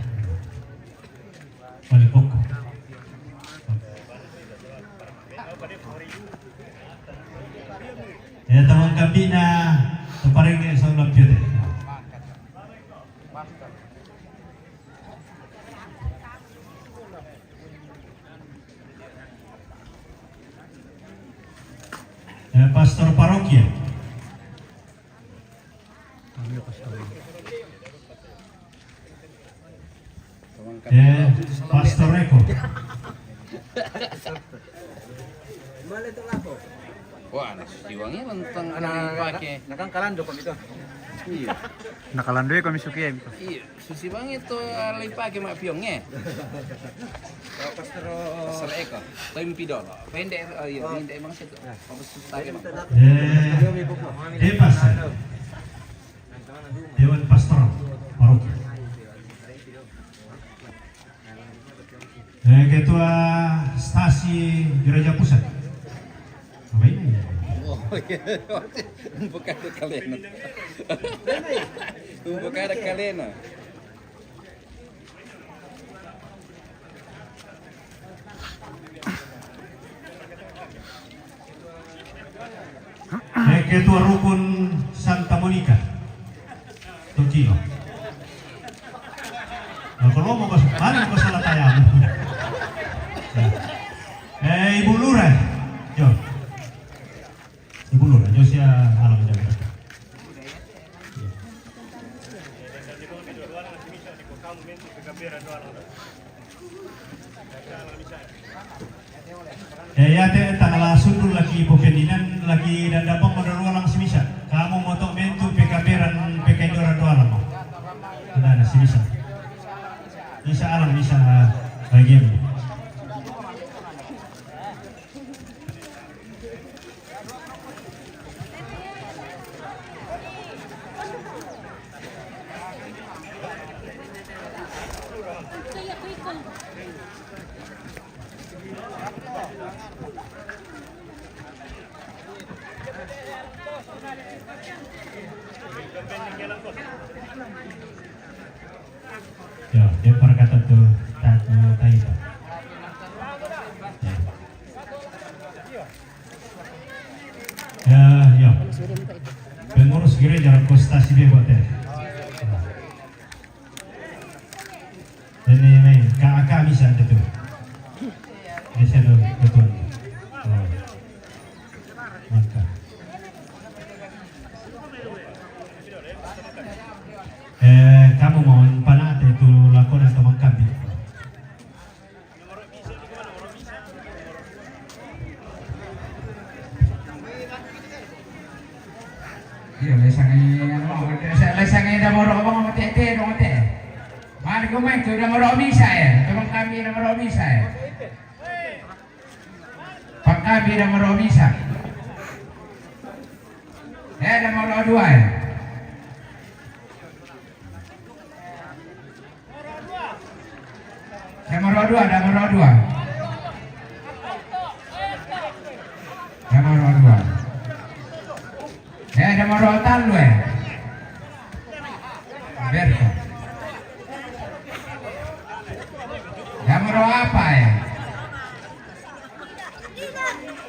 Balik poko. Eh, to mangkambina to parenge sang lampio te. Eh, pastor parokia. Eh, pastor Eko. Wah, nasi siwangi lentang. Anak pakai. Nakang kalando pa ito. Iya. Nakalandoi ko misuki ya, Miko. Iya, susi bang itu alai pake mak piong, eh. Pastor Eko. Toimpi dolo. Pendek, oh iya, pendek bang situ. Apa susah aja, Bang? Eh, Depas. Dewan Pastor Paroki. Eh, Ketua Stasi Gereja Pusat. Apa ini? Oh, iya. Bukan ada kalena. Bukan ada kalena. Eh, Ketua Rukun Santa Monica. Tokilo. Nah, kalau mau ke mana, mau salah tayang. Eh, Ibu Lurah. Yo. Ibu Lurah, yo sia alam jaga. Eh, ya te tangala sundul laki popendinan laki dan dapat modal ulang simisa. Kamu motok mentu P K B dan P K Jora doa lama. Ada, ada simisa. Misa alam, misa bagian. Ya, dia perkata tu, tak tu, tak itu. Ya. Ya, ya. Pengurus gereja Kostasi Bebo te. Ini, ini, K A K bisa ada tu. Bisa tu, betul. Oh. Mantap. Eh, kamu mau panate tu lakon atau mangkambi? Iya, lesangi anu, lesangi da moro abang mate te dong te. Mari ko mai tu da moro misa ya, teman kami da moro misa ya. Pak kami da moro misa. Eh, da moro dua ya. Nomor dua, nomor dua. Nomor dua. Eh, nomor talu, eh. Berko. Nomor apa, eh?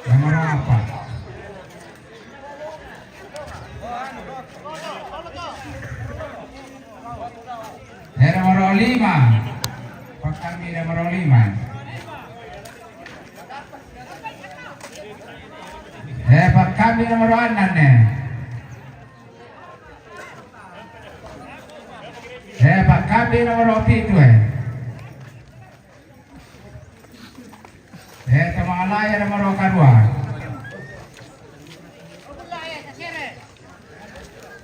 Nomor apa? Eh, nomor lima. Pak kami nomor lima. Eh, Pak kami nomor enam nih. Eh, Pak kami nomor pitu, eh. Eh, teman alai ada moro kadua.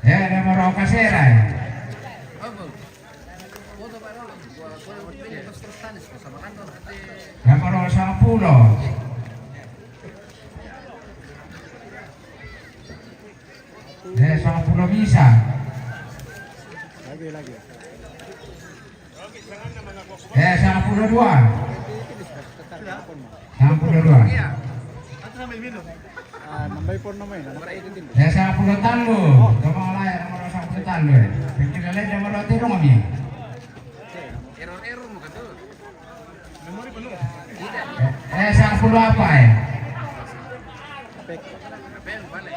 Eh, ada moro kasera, eh. Ada moro sampulo. Eh, sampulo misa. Lagi, lagi. Eh, sampulo dua. Sampulo dua. Ah, nambah pun namanya, nambah itu tim. Eh, sampulo talu. Kamu lah ya, nomor sampulo talu, eh. Pintu kalian nomor tiga kami. Error-error bukan tuh. Eh, eh, sampulo apa, eh?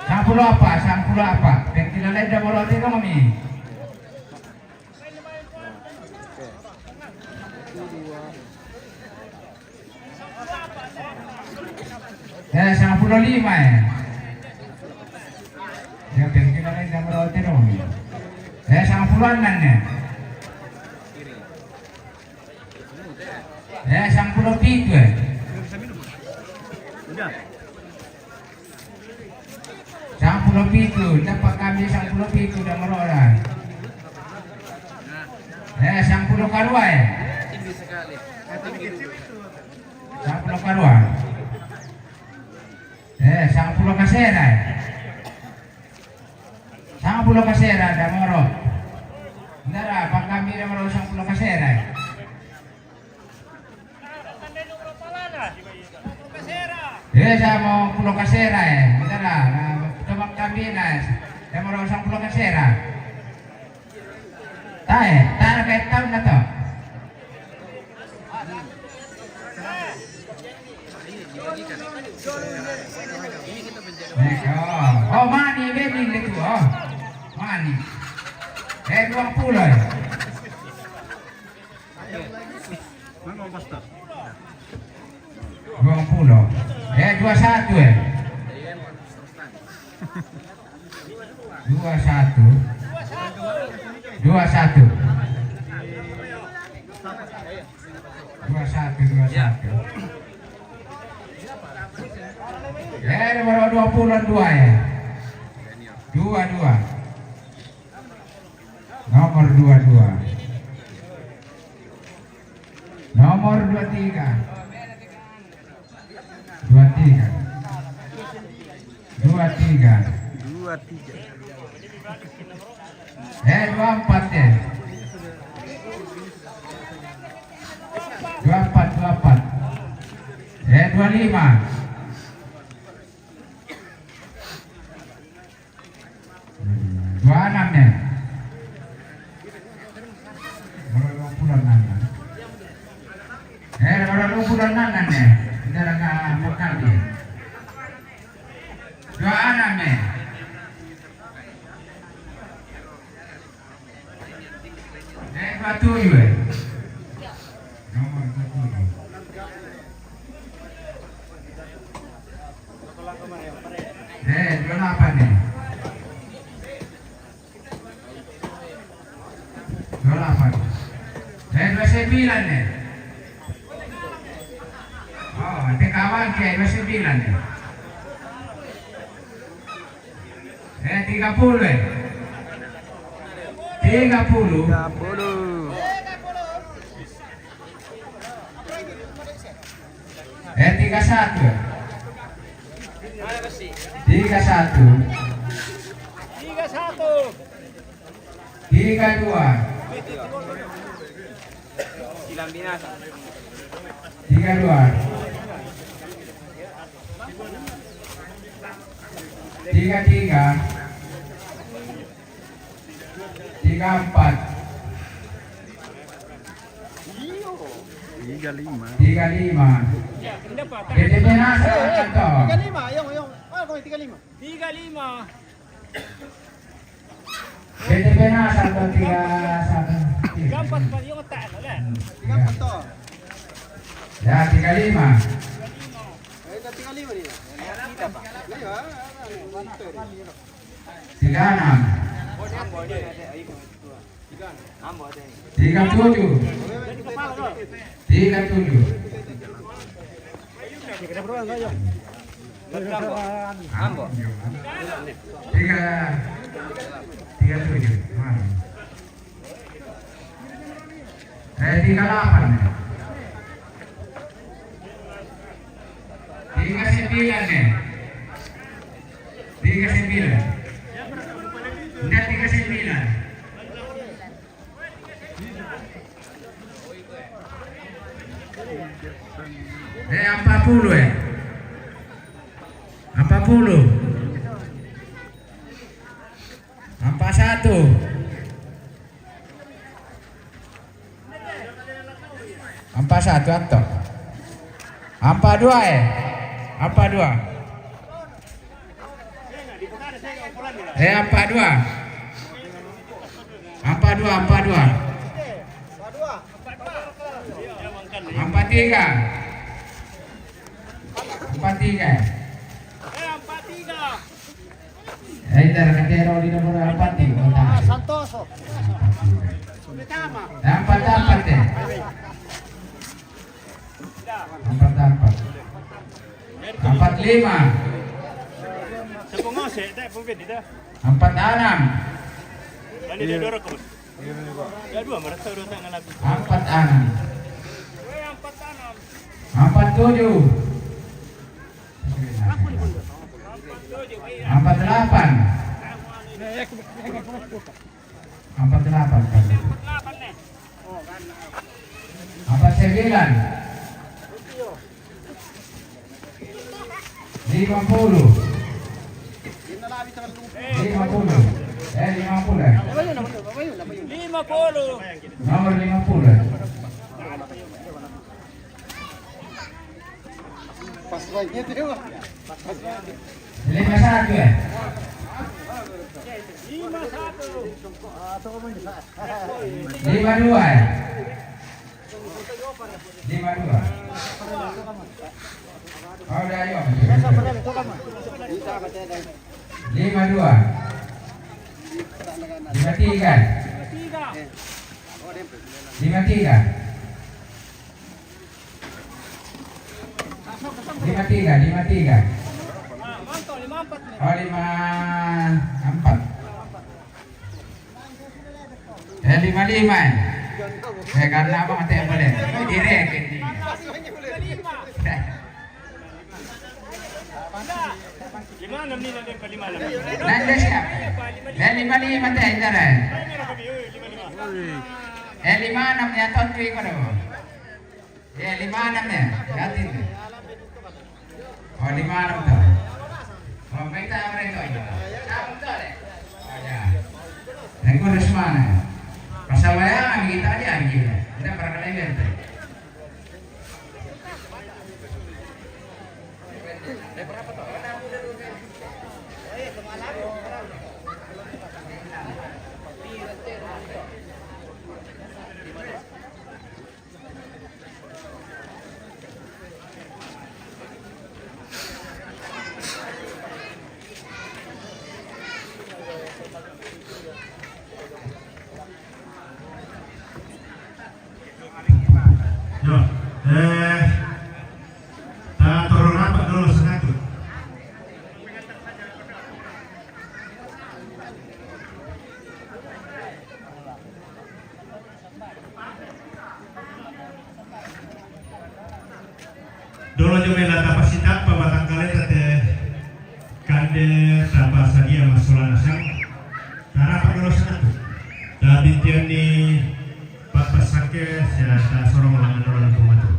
Sampulo apa, sampulo apa? Pintu kalian nomor tiga kami. Eh, sampulo lima, eh. Ya, pengkina lain sama roti dong. Eh, sampulo enam, eh. Eh, sampulo pitu, eh. Udah. Sampulo pitu, dapat kami sampulo pitu dan meroda. Eh, sangpulo karua, eh. Sangpulo karua. Eh, sangpulo kasera, eh. Sangpulo kasera, Damoro. Ndara, pangkami Damoro sangpulo kasera, eh. Eh, sangpulo kasera, eh. Ndara, eh, tama kami na, eh. Damoro sangpulo kasera. Tae, tara kai tau na to. Eko. Oh, mani, beni le tu, oh. Mani. Eh, duang pulo, eh. Duang pulo. Eh, dua satu, eh. Dua satu. Dua satu. Dua satu, dua satu. Eh, nomor dua pulo dua, eh. Dua dua. Nomor dua dua. Nomor dua tiga. Dua tiga. Dua tiga. Dua tiga. Eh, dua empat, eh. Dua empat, dua empat. Eh, dua lima. Dua enam, eh. Baru dua pulo enam, eh. Eh, baru dua pulo enam, eh. Kita dah buka dia. Dua enam, eh. Eh, dua tujuh, eh. Nomor dua tujuh. Eh, dua delapan, eh. Dua delapan. Eh, dua sembilan, eh. Oh, ada kawan ke dua sembilan, eh. Eh, tiga puluh, eh. Tiga puluh. Tiga puluh. Eh, tiga satu. Tiga satu. Tiga satu. Tiga dua. Tiga dua. Tiga tiga. Tiga empat. Tiga lima. Tiga lima. Tiga lima. Tiga lima. Tiga empat, Pak, yung otak, ano, lah. Tiga empat to. Ya, tiga lima. Tiga lima dia. Tiga enam. Tiga tujuh. Tiga tujuh. Tiga, tiga tujuh. Eh, tiga delapan. Tiga sembilan, eh. Tiga sembilan. Enggak, tiga sembilan. Eh, empat puluh, eh. Empat puluh. Empat satu. Empat satu atau? Empat dua, eh. Empat dua. Eh, empat dua. Empat dua, empat dua. Empat tiga. Empat tiga. Eh, dah kata orang di nomor empat tiga. Santoso. Empat empat, eh. Empat empat. Empat lima. Empat enam. Empat enam. Empat tujuh. Empat delapan. Empat delapan. Empat sembilan. Lima puluh. Lima puluh. Eh, lima puluh, eh. Lima puluh. Nomor lima puluh, eh. Pas lagi dia. Lima satu, eh. Lima dua, eh. Lima dua. Oh, udah, ayo. Lima dua. Lima tiga. Lima tiga. Lima tiga, lima tiga. Oh, lima empat. Eh, lima lima, eh. Eh, karena apa mati yang boleh? Direk ini. Lima enam ni, nanti lima enam. Nanti siapa? Dan lima lima teh, entar, eh. Eh, lima enam ya, tahun tu ikut aku. Ya, lima enam ya, ganti tu. Oh, lima enam tu. Oh, mereka, mereka itu. Tahu tu, eh? Oh, ya. Engkau dari mana? Pasal wayang kita aja, anjing. Kita para kalian tu. Yo, eh, ta toro rapat dolo sanatu. Dolo jo mela tapasitappa batangkaleta te kande tapasadia massola nasang. Tarapa dolo sanatu. Tabintianni pappassakke sia tasorong langan dolo Puang Matua.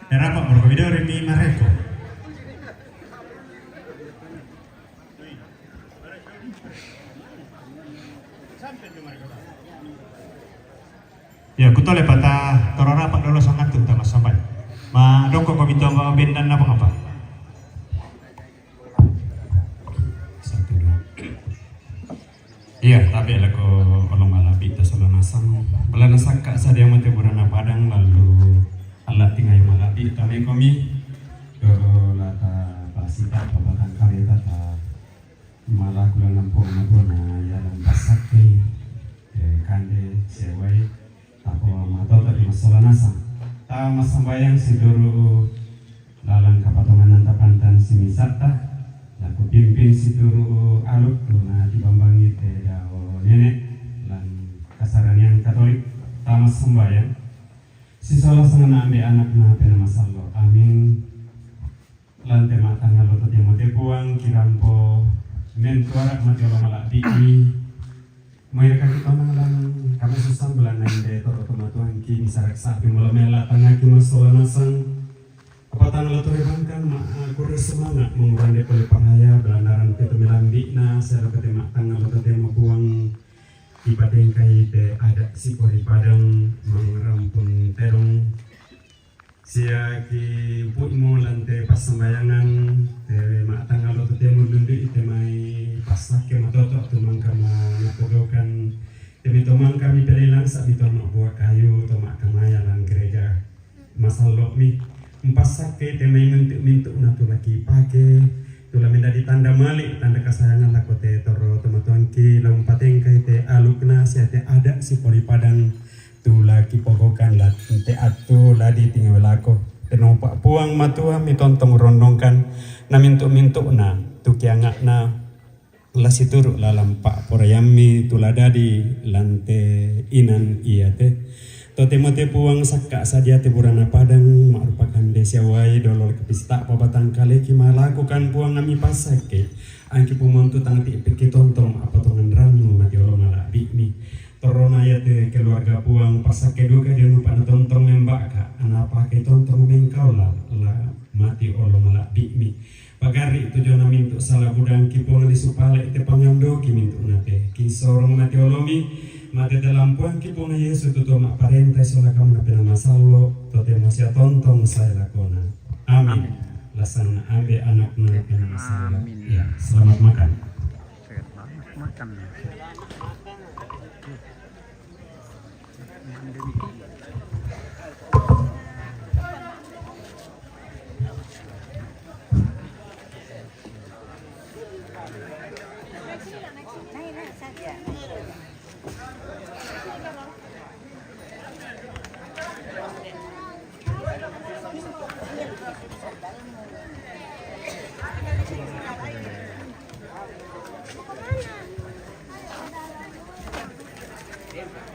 Tarapa moro video rimi mareko. Ya, kutole pata toro rapat dolo sangattu tama sampai. Ma dongko ko bito ma bendan apa apa? Satu, dua. Iya, tabe lako olo malabbi ta sala nasang. Bala nasakka sadia mate burana padang lalu Allah tingayo malabbi tame komi. Doro lata pasita pabatang kareta ta Mala kulangan Puang Matua na yaleng passakkei, eh, kande sewai, tappa matoto di massola nasang. Ta massambayang situru laleng kapatonganna tapantang simisatta, lako pimpin situru aluk tu na dibambangi te dao nene lan kasaraniang Katolik. Ta massambayang sisola sanganna ambe anakna pena masallo. Amin. Lante matangalo to temo te Puang, kirampo mentuara mati olo malabbi. Maira kaki tonang lan kami susang belana inde toro tomatuangki misarak sapi mula mela tangaki masola nasang. Apa tangalo to bangkan ma kure semangat mengurande pole pangaya belanaran pitu melambina sero kete matangalo to temo Puang. Kipatengkai te ada sipori padang mangerampun terong. Sia ki upu'mo lan te passambayangan, te ma'tangalo tu te mullundui te mai passakke matoto tu mangka ma-, mapogaukan te mito mangka mipelei langsa mito mabbua kayu to ma'kamaya lan gereja masallo'mi. Mpassakke te mai mintu'-mintu'na tu laki pake, tu la mendadi tanda mali, tanda kasayangan lako te toro tomatuangki la umpatengkai te alukna sia te ada sipori padang. Tu la kipogokan la te attu la ditingawe lako. Nompa Puang Matua mi tontong rondongkan na mintu-mintu'na tu kianga'na la situru' lalan pa'poraiammi tu la dadi lan te inan iate. Totemo te Puang sakka' sadia te burana padang ma'rupa kande sia uai dolo' kapista'pa batangkaleki malakukan Puang ami passakke. Angki pumontu tang ti'pikki tontong apa tongan rannu mati olo mala'bi'mi. Torona iate keluarga Puang passakke duka dio nupa natontong memba'ka, anapa ke tontong mengkaula la mati olo mala'bi'mi. Pagarri' tu jona mintu' sala budangki Puang li supale' te pangandoki mintu'na te. Kisorong mati olomi, mate te lampuangki Puang Yesu tu to ma'parenta sola kamu na penamasallo, totemo sia tontong sae lakona. Amin. Amin. Lasanna Ambe, Anakna, Penamasallo. Amin. Ya, selamat makan. Sehat banget makan.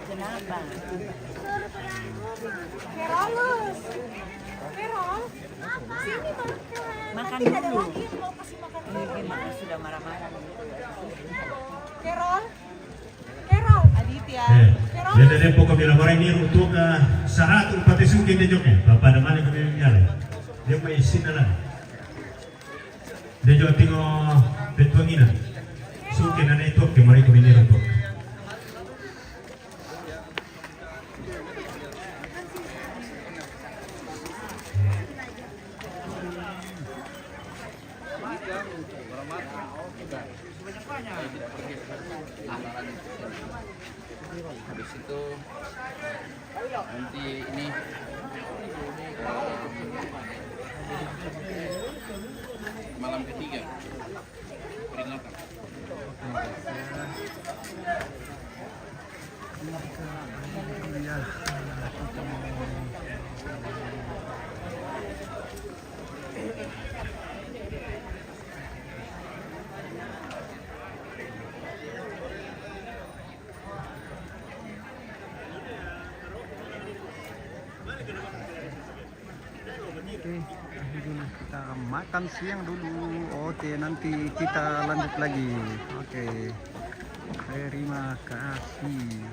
Kenapa? Kerolus. Kerol. Sini, Bang. Makan dulu. Nanti ada lagi yang mau kasih makan. Ini gimana, sudah marah-marah. Kerol. Kerol. Aditya. Eh, kerol. Dia dari pokok bila barang ini untuk, eh, seratus pati suki dia joknya. Bapak ada mana kami nyala? Dia main sini lah. Dia jauh tengok betul ni nak. So kena naik tu, kemari kau ini rumput. Habis itu nanti ini, em, malam ketiga peringatan. Oke, akhirnya kita makan siang dulu. Oke, nanti kita lanjut lagi. Oke, terima kasih.